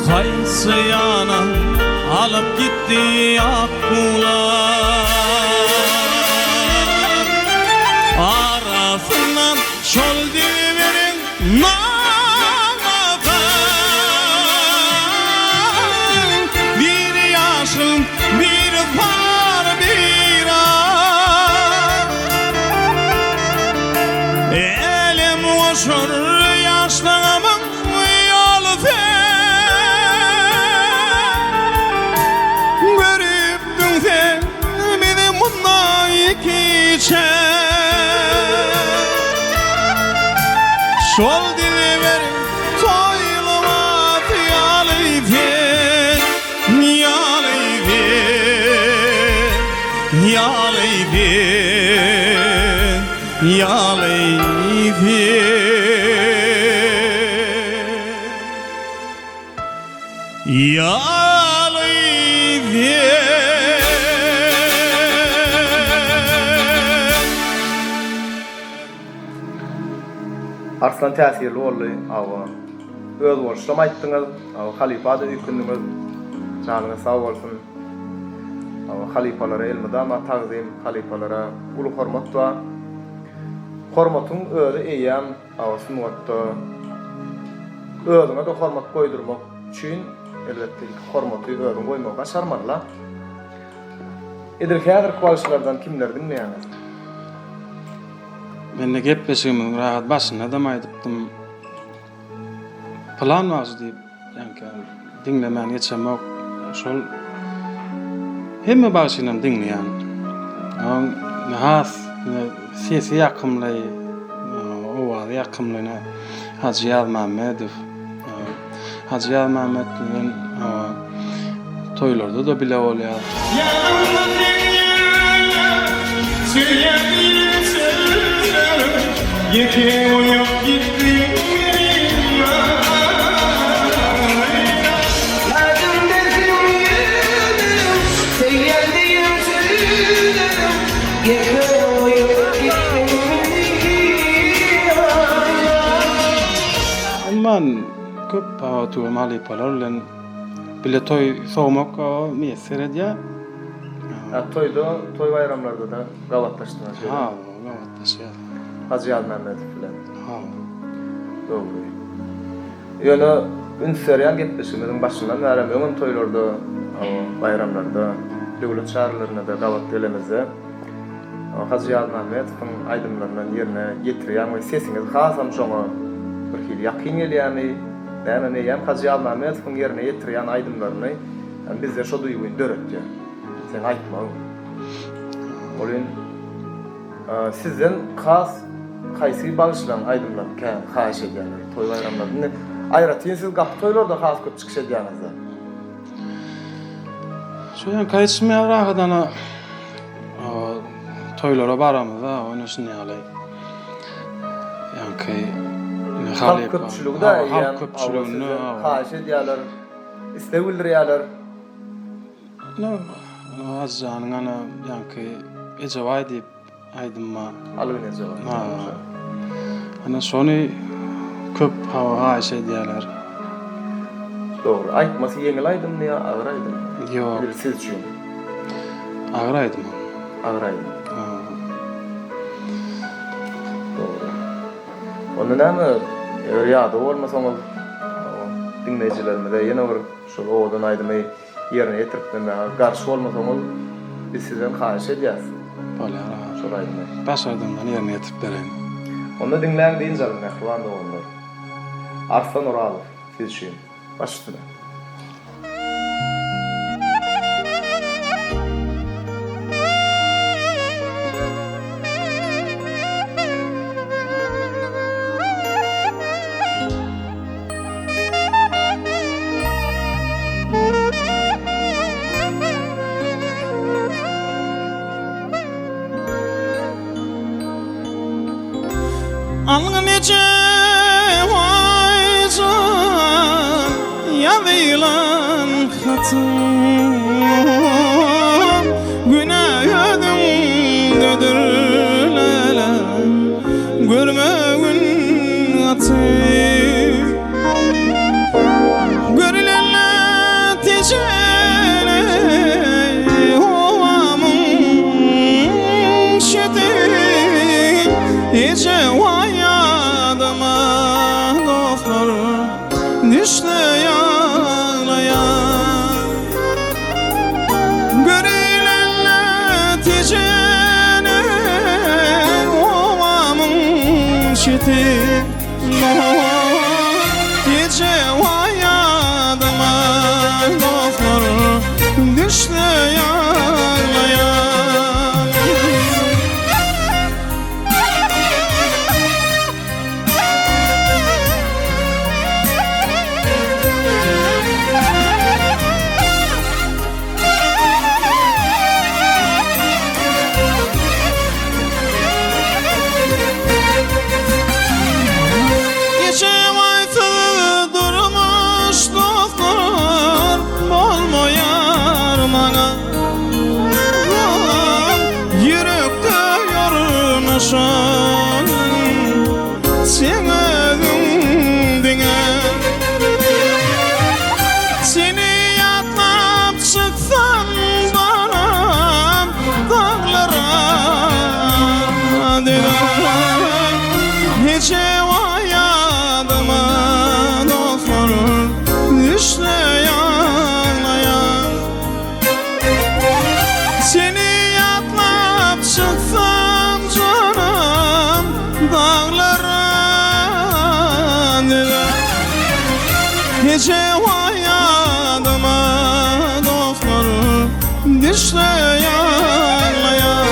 Haýsy ýana alyp gitdi ak guwlar Arasyndan şol dilberiň namasy Biri ýaşyl, biri sary, biri ak Älem goşar ýaşlygymyň ýoly sen Görüpdiň sen bizi mundan ikiçe Şol dilberiň toý lybasy ýaly sen Ýaly sen Ýaly sen Ýaly sen Ýaly sen. Arslan täsirli boldy hawa. Özboluşlam aýtdyňyz hawa halypa-da öýkündiňiz. Janyňyz sag bolsun. Hawa halypalara elmydama tagzym, halypalara uly hormat bar. Hormatyň özi eýýäm hawa sungatda. Özüňe-de hormat goýdurmak üçin, elbetde, ilki hormaty özüň goýmagy başarmaly-la. Edil häzirki bagşylardan kimleri diňleýäňiz? Mende gepleşigimiziň rahat başynda-dam aýdypdym. Pylan bagşy diýip, ýaňky diňlemän geçemok. Şol hemme bagşynam diňleýän. Oň has sesi ýakymly, owazy ýakymly Hajy Ýazmämmedow. Hajy Ýazmämmet bilen toýlarda-da bile bolýar. Ýanymda seň ýöne söýýän diýseler, Ýeke goýup gitdiň meni Ýadymda seň ýöne söýýän diýseler, Ýeke goýup gitdiň meni Umuman, köp tüweleme halypalar bilen bile toý sowmak miýesser edýär. Hä, toýda, toý-baýramlarda-da gabatlaşdyňyz şeýle? Ha, gabatlaşýas. Hajy Ýazmämmedow bilen? Ha. Dogry. Ýöne üns berýän gepleşigimiziň başyndan bärem öňem toýlarda, baýramlarda, döwlet çärelerinde-de gabat gelemizde, Hajy Ýazmämmetowyň aýdymlaryndan ýerine ýetirýäň we sesiňiz hasam şoňa bir hili ýakyn gelýämi, näme meýem Hajy Ýazmämmetowyň ýerine ýetirýän aýdymlaryny bizde şo duýgyny döretýär. Seň aýtmagyň. Ol in sizden has haýsy bagyşlaň aýdymlaryny kän haýyş edýärler toý baýramlarda. Indi aýratyn siz gapy toýlarda has köp çykyş edýäňizde. Şu ýaňky aýdyşym ýaly rahat ana Toýlara baramyzda oýnaşyn ýaly. Ýaňky halk köpçüligi-de halk köpçüliginde haýyş edýärler, isleg bildirýärler. Hajyjanyň ana ýaňky Ejebaý diýip aýdym bar. Algyn Ejebaý. Ana şony köp haýyş edýärler. Dogry. Aýtmasy ýeňil aýdymmy ýa agyr aýdymmy? Ýok. Edil siz üçin. Agyr aýdym ol. Agyr aýdym. Dogry. Onda näme, eger ýadaw bolmasaňyz, diňleýjilerimize ýene bir şol owadan aýdymy ýerine ýetirip bermäge garşy bolmasaňyz, biz sizden haýyş edýäs. Bolýar aga. Şol aýdymy. Başardygymdan ýerine ýetirip bereýin. Onda diňläň dynç alyň mähriban doganlar. Arslan Orazow siz üçin. Baş üstüne. Algyn eje waý jan ýazylan hatyň Günä özüňdedir lälem görmegin gaty Görülende tejene obamyň çeti Eje waý ýadyma dostlar düşse ýaglaýan Görülende tejene obamyň çeti Gije waý ýadyma dostlar düşse ýaglaýan. Eje waý ýadyma dostlar Düşse ýaglaýan.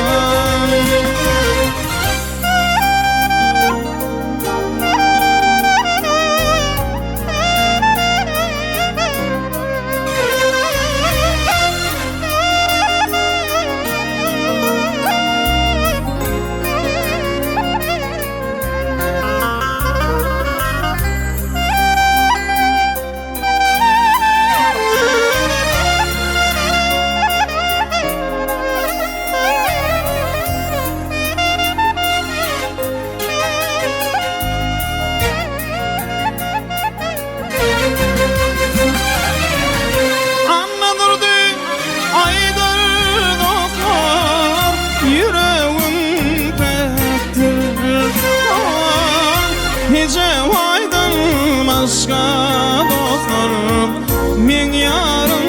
Annadurdy aýdar dostlar Ýüregim päkdir Eje waýdan başga dostlar Meň ýarym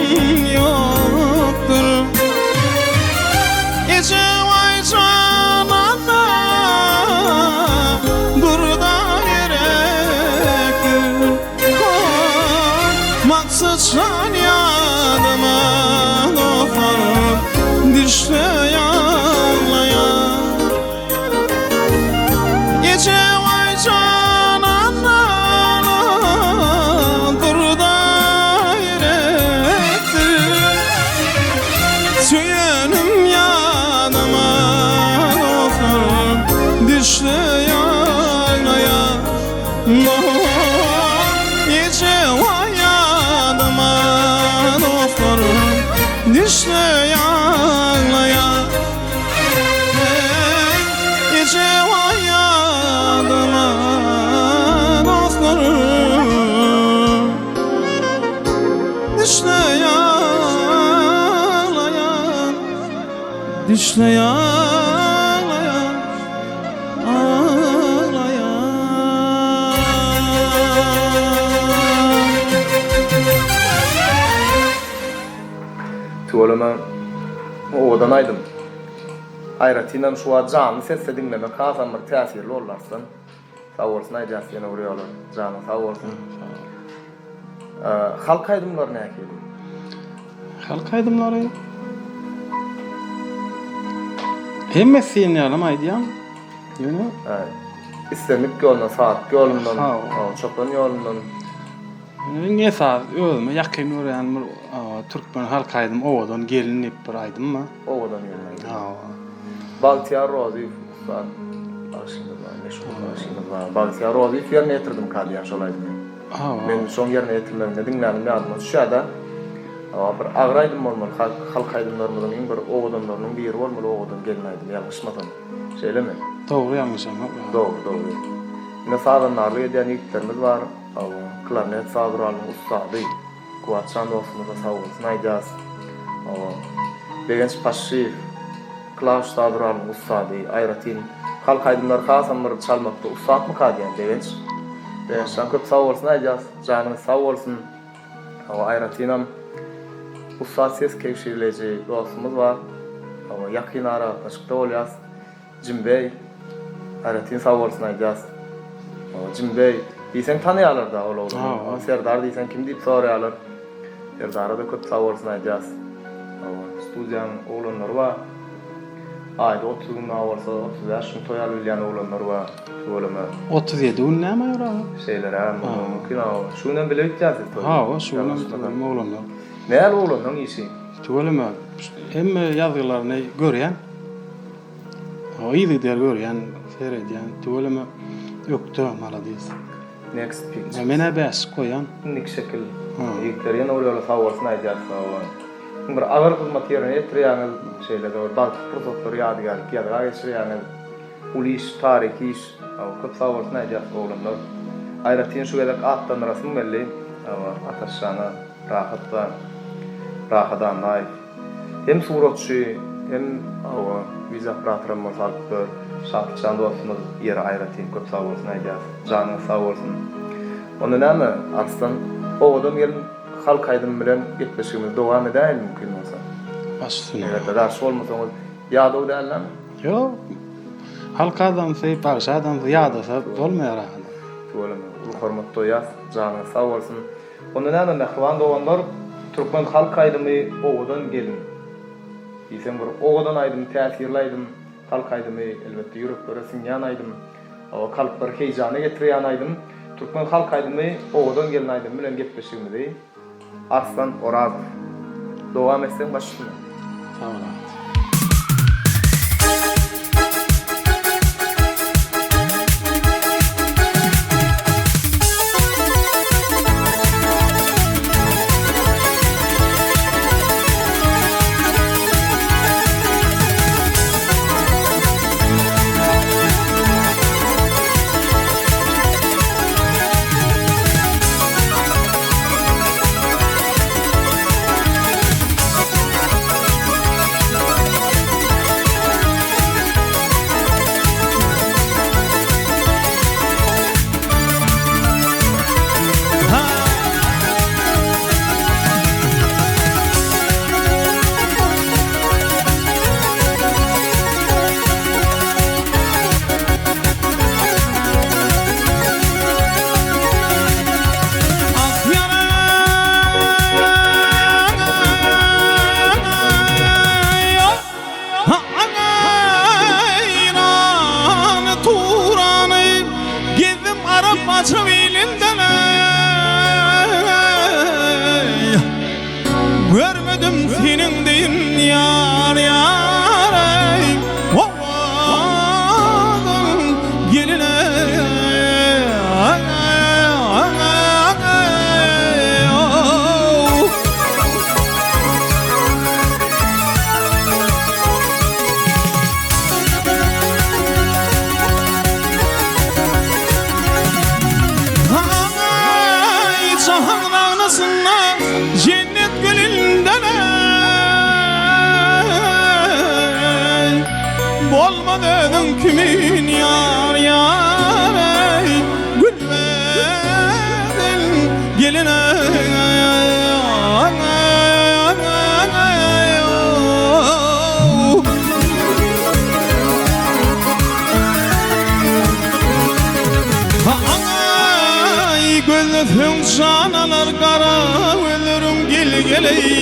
ýokdur Eje waý jan Anna Durda gerekdir Maksat jan ýadyma dostlar Düşse ýaglaýan Eje waý jan Anna Durda gerekdir Söýenim ýadyma dostlar Düşse ýaglaýan Eje waý ýadyma dostlar Düşse ýaglaýan Eje waý ýadyma dostlar Düşse ýaglaýan Düşse ýaglaýan Aglaýan. Tüweleme owadan aýdym. Aýratynam şu wagt janly sesde diňlemek hasam bir täsirli boldy Arslan. Sag bolsun aýdýas ýene bir ýola. Janyň sag bolsun. Halk aýdymlary nähili? Halk aýdymlary hemmesi diýen ýalam aýdýan. Ýöne islendik ýolundan, saryk ýolundan, çopan ýolundan. Iň esasy özüme ýakyn görýän bir türkmen halk aýdymy Owadan gelin diýip bir aýdym bar. Owadan gelin aýdymy. Hawa. Bagtyýar Rozyýew ussat bagşymyz bar, meşhur bagşymyz bar. Bagtyýar Rozyýew ýerine ýetirdimika diýýän şol aýdymy. Hawa. Men şoň ýerine ýetirmeginde diňlänim ýadyma düşýär-de. Hawa, bir agyr aýdym bolmaly, halk halk aýdymlarymyzyň iň bir owadanlarynyň biri bolmaly Owadan gelin aýdymy ýalňyşmasam. Şeýlemi? Dogry ýalňyşamok. Dogry, dogry. Ine sazandarlyk edýän ýigitlerimiz bar. Hawa, klarnet saz guralynyň ussady Kuwatjan dostumyza sagbolsun aýdýas. Hawa, Begenç Paşşyýew, klawiş saz guralynyň ussady, aýratyn halk aýdymlary hasam bir çalmakda ussatmyka diýýän Begenç. Begençjan köp sagbolsun aýdýas, janyňyz sag bolsun. Hawa, aýratynam ussat ses kebşirleýji dostumyz bar. Hawa, ýakyn aragatnaşykda bolýas. Jimbeý, aýratyn sag bolsun aýdýas. Jimbeý diýseň tanaýarlar-da ol oglany. Serdar diýseň kim diýip soraýarlar. Serdara-da köp sag bolsun aýdýas. Hawa, studiýanyň oglanlary bar. Aýda 30 gün bar bolsa, 35 gün toý alyp bilýän oglanlar bar. Tüweleme. 37 gün näme aýra? Şeýlerägem bolmagy mümkin hawa. Şu günem bile bitýär siz toý. Hawa, şu günem tüweleme oglanlar. Näl oglanlaň işi? Tüweleme, hemme ýazgylaryny görýän. Yzygider görýän, seredýän. Tüweleme ökde, malades. Next picture. Men-ä bäşlik goýýan. Indiki şekil. Ýigitler ýene bir ýola sag bolsun aýdýarys sag boluň. Bir agyr hyzmaty ýerine ýetirýäňiz, şeýle-de bir bagtly pursatlary ýadygärlik ýazga geçirýäňiz. Uly iş, taryhy iş. Köp sag bolsun aýdýarys oglanlar. Aýratyn şu gezek atlandyrasym geldi. Ataşjana Rahat bar. Rahat Annaýew. Hem suratçy, hem hawa, wideooperator bolsa alyp ber. Şatlykjan dostumyz ýeri aýratyn köp sag bolsun aýdýas. Janyňyz sag bolsun. Onda näme, Arslan, owadan gelin halk aýdymy bilen gepleşigimizi dowam edäýeli mümkin bolsa. Baş üstüne. Eger-de garşy bolmasaňyz, ýadaw dällämi? Ýok. Halk adamsy, bagşy adamsy ýadasa bolmaýar adam. Tüweleme. uly hormat goýýas. Janyňyz sag bolsun. Onda näme mähriban doganlar, türkmen halk aýdymy Owadan gelin. Diýseň bir owadan aýdym, täsirli aýdym, halk aýdymy elbetde ýüreklere siňýän aýdym, kalplary heýjana getirýän aýdym. Türkmen halk aýdymy Owadan gelin aýdymy bilen gepleşigimizi Arslan Orazow. Dowam etseň baş üstüne. Sag bol Ahmet. Görmedim seniň deýin ýar ýar eý Owadan gelin eý Aý jahan bagnasynda jennet gülünden eý Bolmaz özüň kimin ýar ýar eý Gülbeden gelin eý Aý gözleseň jan alar gara gözleriň gel geleý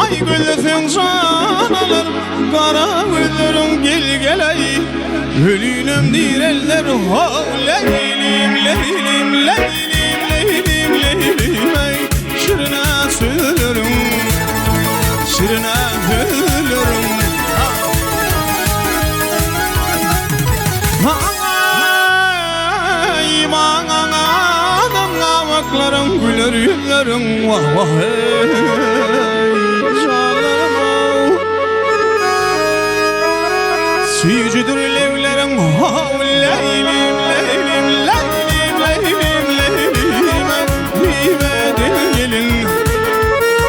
Aý gözleseň jan alar gara gözleriň gel geleý Ölünem direlder how leýlim leýlim leýlim leýlim leýlim aý Şirine sözleriň şirine sözleriň Aý maňa adam gabaklaryň güler ýüzleriň wah wah eý janlarym ow Süýjüdir lebleriň how leýlim leýlim leýlim leýlim leýlim Miwedil gelin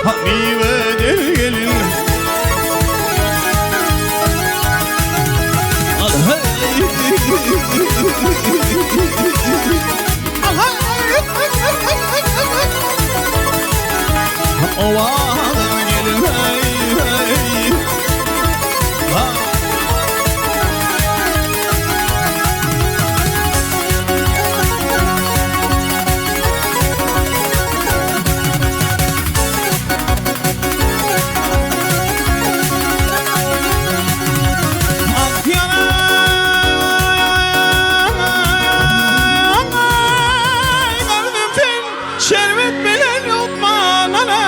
ha miwedil gelin Owadan gelin hey hey Ha. Ak ýalan gördüm sen şerbet bilen ýutman aleý.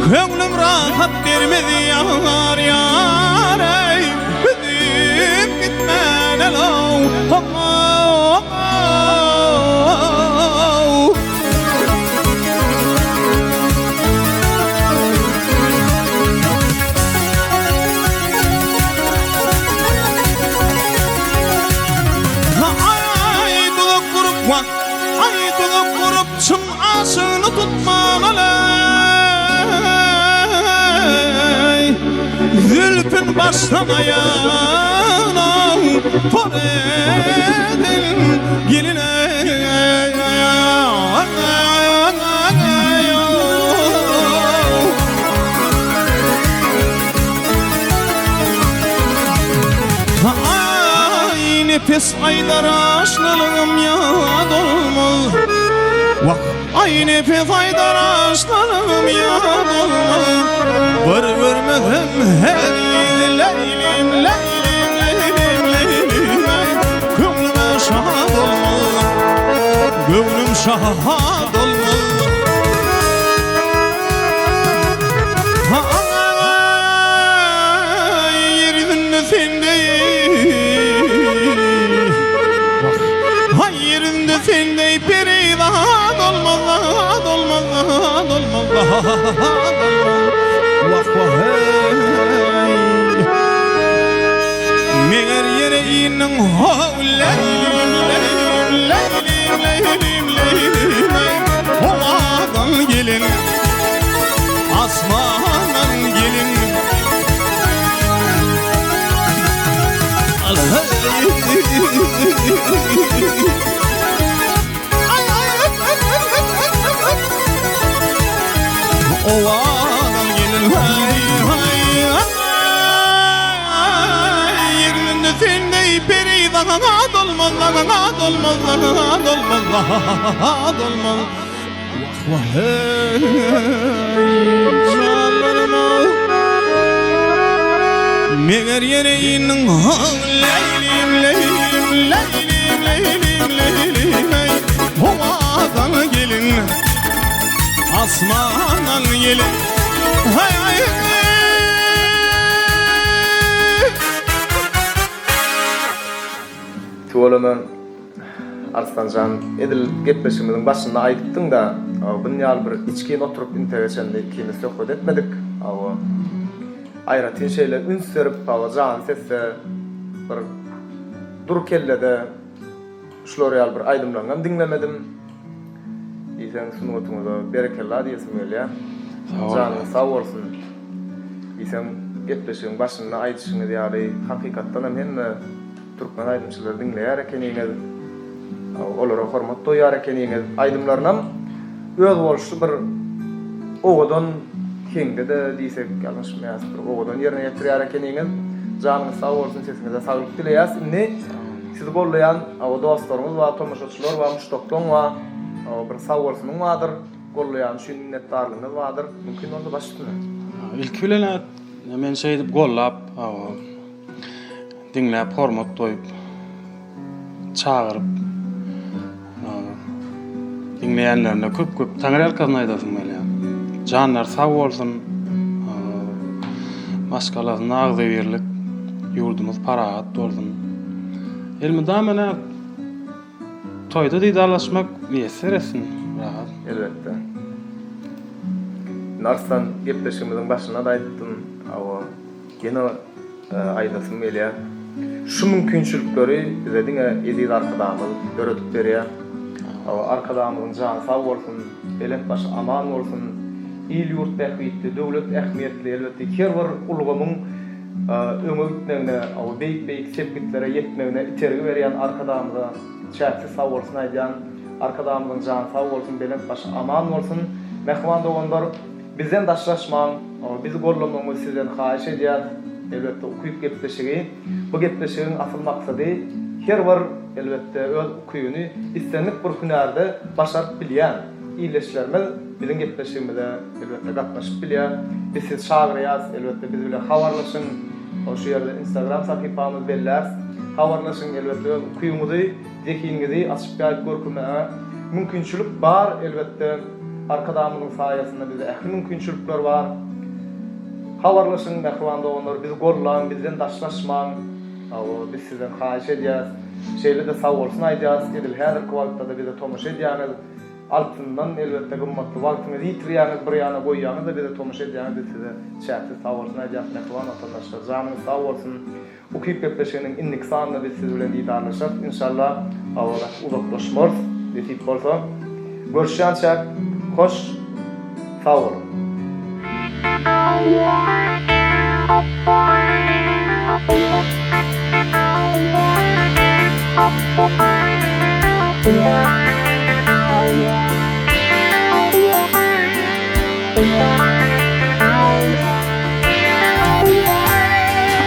Köňlüm rahat bermez ýar ýar eý, üzüp gitmän alow. Aý duzak gurup wah, aý duzak gurup çyn aşygyny tutman aleý. Zülpün başdan aýagna tor edin gelin eý. Aý. Nepes aýdar aşnalygym ýat olmaz. Wah, aý Nepes aýdar aşnalygym ýat olmaz. Bir görmesem heniz Leýlim, Leýlim, Leýlim, Leýlim, aý, köňlüme şat olmaz. Göwnüm şat olmaz. Aý, ýer ýüzünde sen deý, wah, aý, ýer ýüzünde sen deý perizat olmaz, zat olmaz, zat olmaz, zat olmaz, wah, wah, eý. Meger ýere indiň, how, leýlim, leýlim, leýlim, leýlim, leýlim, aý, howadan gelen. Asmandan gelin Owadan gelin Ýerinde sendey perizat olmaz Olmaz olmaz olmaz Wah wah hey janlarym Meger ýere indiň Leýlim leýlim leýlim leýlim leýlim ey Howadan gelin Asmandan gelin Hay hay Tüweleme Arslanjan edil gepleşigimiziň başynda aýdypdyňda bun ýaly bir içgin oturyp intege çenli ikimiz söhbet etmedik hawa aýratyn şeýle üns berip hawa janly sesde bir dur kellede şular ýaly bir aýdymlaryňam diňlemedim diýseň sungatyňyza berekella diýesim gelýär janyňyz sag bolsun diýseň gepleşigiň başynda aýdyşyňyz ýaly hakykatdanam hemme Türkmen aýdymçylary diňleýär ekeniňiz, olara hormat goýýar ekeniňiz. Aýdymlarynam özboluşly bir owadan heňde-de diýsek ýalňyşmaýas, bir owadan ýerine ýetirýär ekeniňiz. Janyňyz sag bolsun, sesiňize saglyk dileýäs. Indi sizi gollaýan dostlaryňyz bar, tomaşaçylar bar, muşdaklaň bar, bir sag bolsunyň bardyr, gollaýany üçin minnetdarlygyňyz bardyr. Mümkin bolsa baş üstüne. Ilki bilen-ä meni şeýdip gollap, Diňläp hormat goýup çagyryp diňleýänlerine köp köp taňryýalkasyn aýdasym gelýär. Janlary sag bolsun. Maşgalasynda agzybirlik, ýurdumyz parahat bolsun. Elmydama ine toýda didarlaşmak miýesser etsin rahat. Elbetde. Indi Arslan gepleşigimiziň başynda-da aýdypdym, hawa. Ýene aýdasym gelýär, şu mümkinçilikleri bize diňe eziz Arkadagymyz döredip berýär. Arkadagymyzyň jany sag bolsun, belent başy aman bolsun! Il-ýurt bähbitli, döwlet ähmiýetli, elbetde, her bir ulgamyň öňe gitmegine, beýik-beýik sepgitlere ýetmegine itergi berýän Arkadagymyza çäksiz sagbolsun aýdýan. Arkadagymyzyň jany sag bolsun, belent başy aman bolsun! Mähriban doganlar! Bizden daşlaşmaň, bizi gollamagyňyzy sizden haýyş edýäs. Elbetde ukyp gepleşigi. Bu gepleşigiň asyl maksady her bir elbetde öz ukybyny islendik bir hünärde başaryp bilýän ildeşlerimiz biziň gepleşigimize elbetde gatnaşyp bilýär. Biz sizi çagyrýas elbetde biz bilen habarlaşyň. Şu ýerde instagram sahypamyzy belläris. Habarlaşyň elbetde öz ukybyňyzy Zehiniňizi açyp ýaýyp görkezmäge mümkinçilik bar elbetde Arkadagymyzyň saýasynda bizde ähli mümkinçilikler bar. Habarlaşyň mähriban doganlar bizi gollaň bizden daşlaşmaň hawa biz sizden haýyş edýäs şeýle-de sagbolsun aýdýas edil häzirki wagtda-da bize tomaşa edýäňiz altyndan elbetde gymmatly wagtyňyzy ýitirýäňiz bir ýana goýýaňyz-da bize tomaşa edýäňiz biz size çäksiz sagbolsun aýdýas mähriban watandaşlar janyňyz sag bolsun. Ukyp gepleşiginiň indiki sanynda biz siz bilen didarlaşarys inşallah hawa gaty uzaklaşmarys nesip bolsa. Görüşýänçäk hoş sag boluň.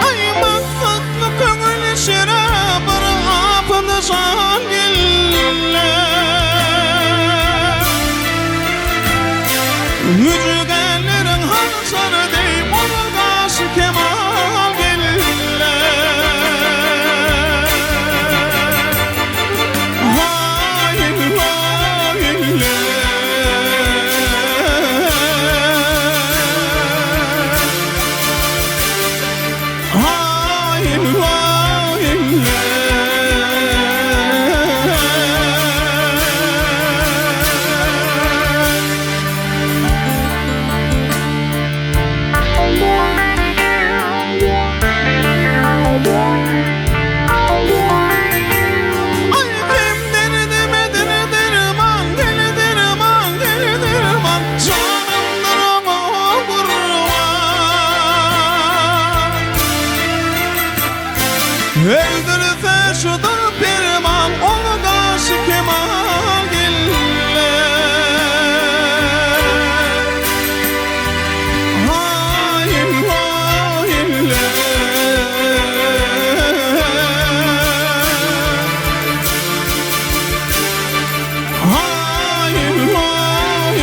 Aý maksatly köňül şire bir. kemal gelle. Müjgänleriň hanjary deý ol gaşy kemal gelle. Haý, haý, Haý, haý, Ay kim derdime derman, deli derman, deli derman, Canımdır oňa gurban. Öldürse şudur perman, Ol gaşy kemal gelle. Hay hay Hay hay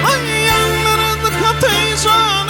Ay ýandyrdy hatyja.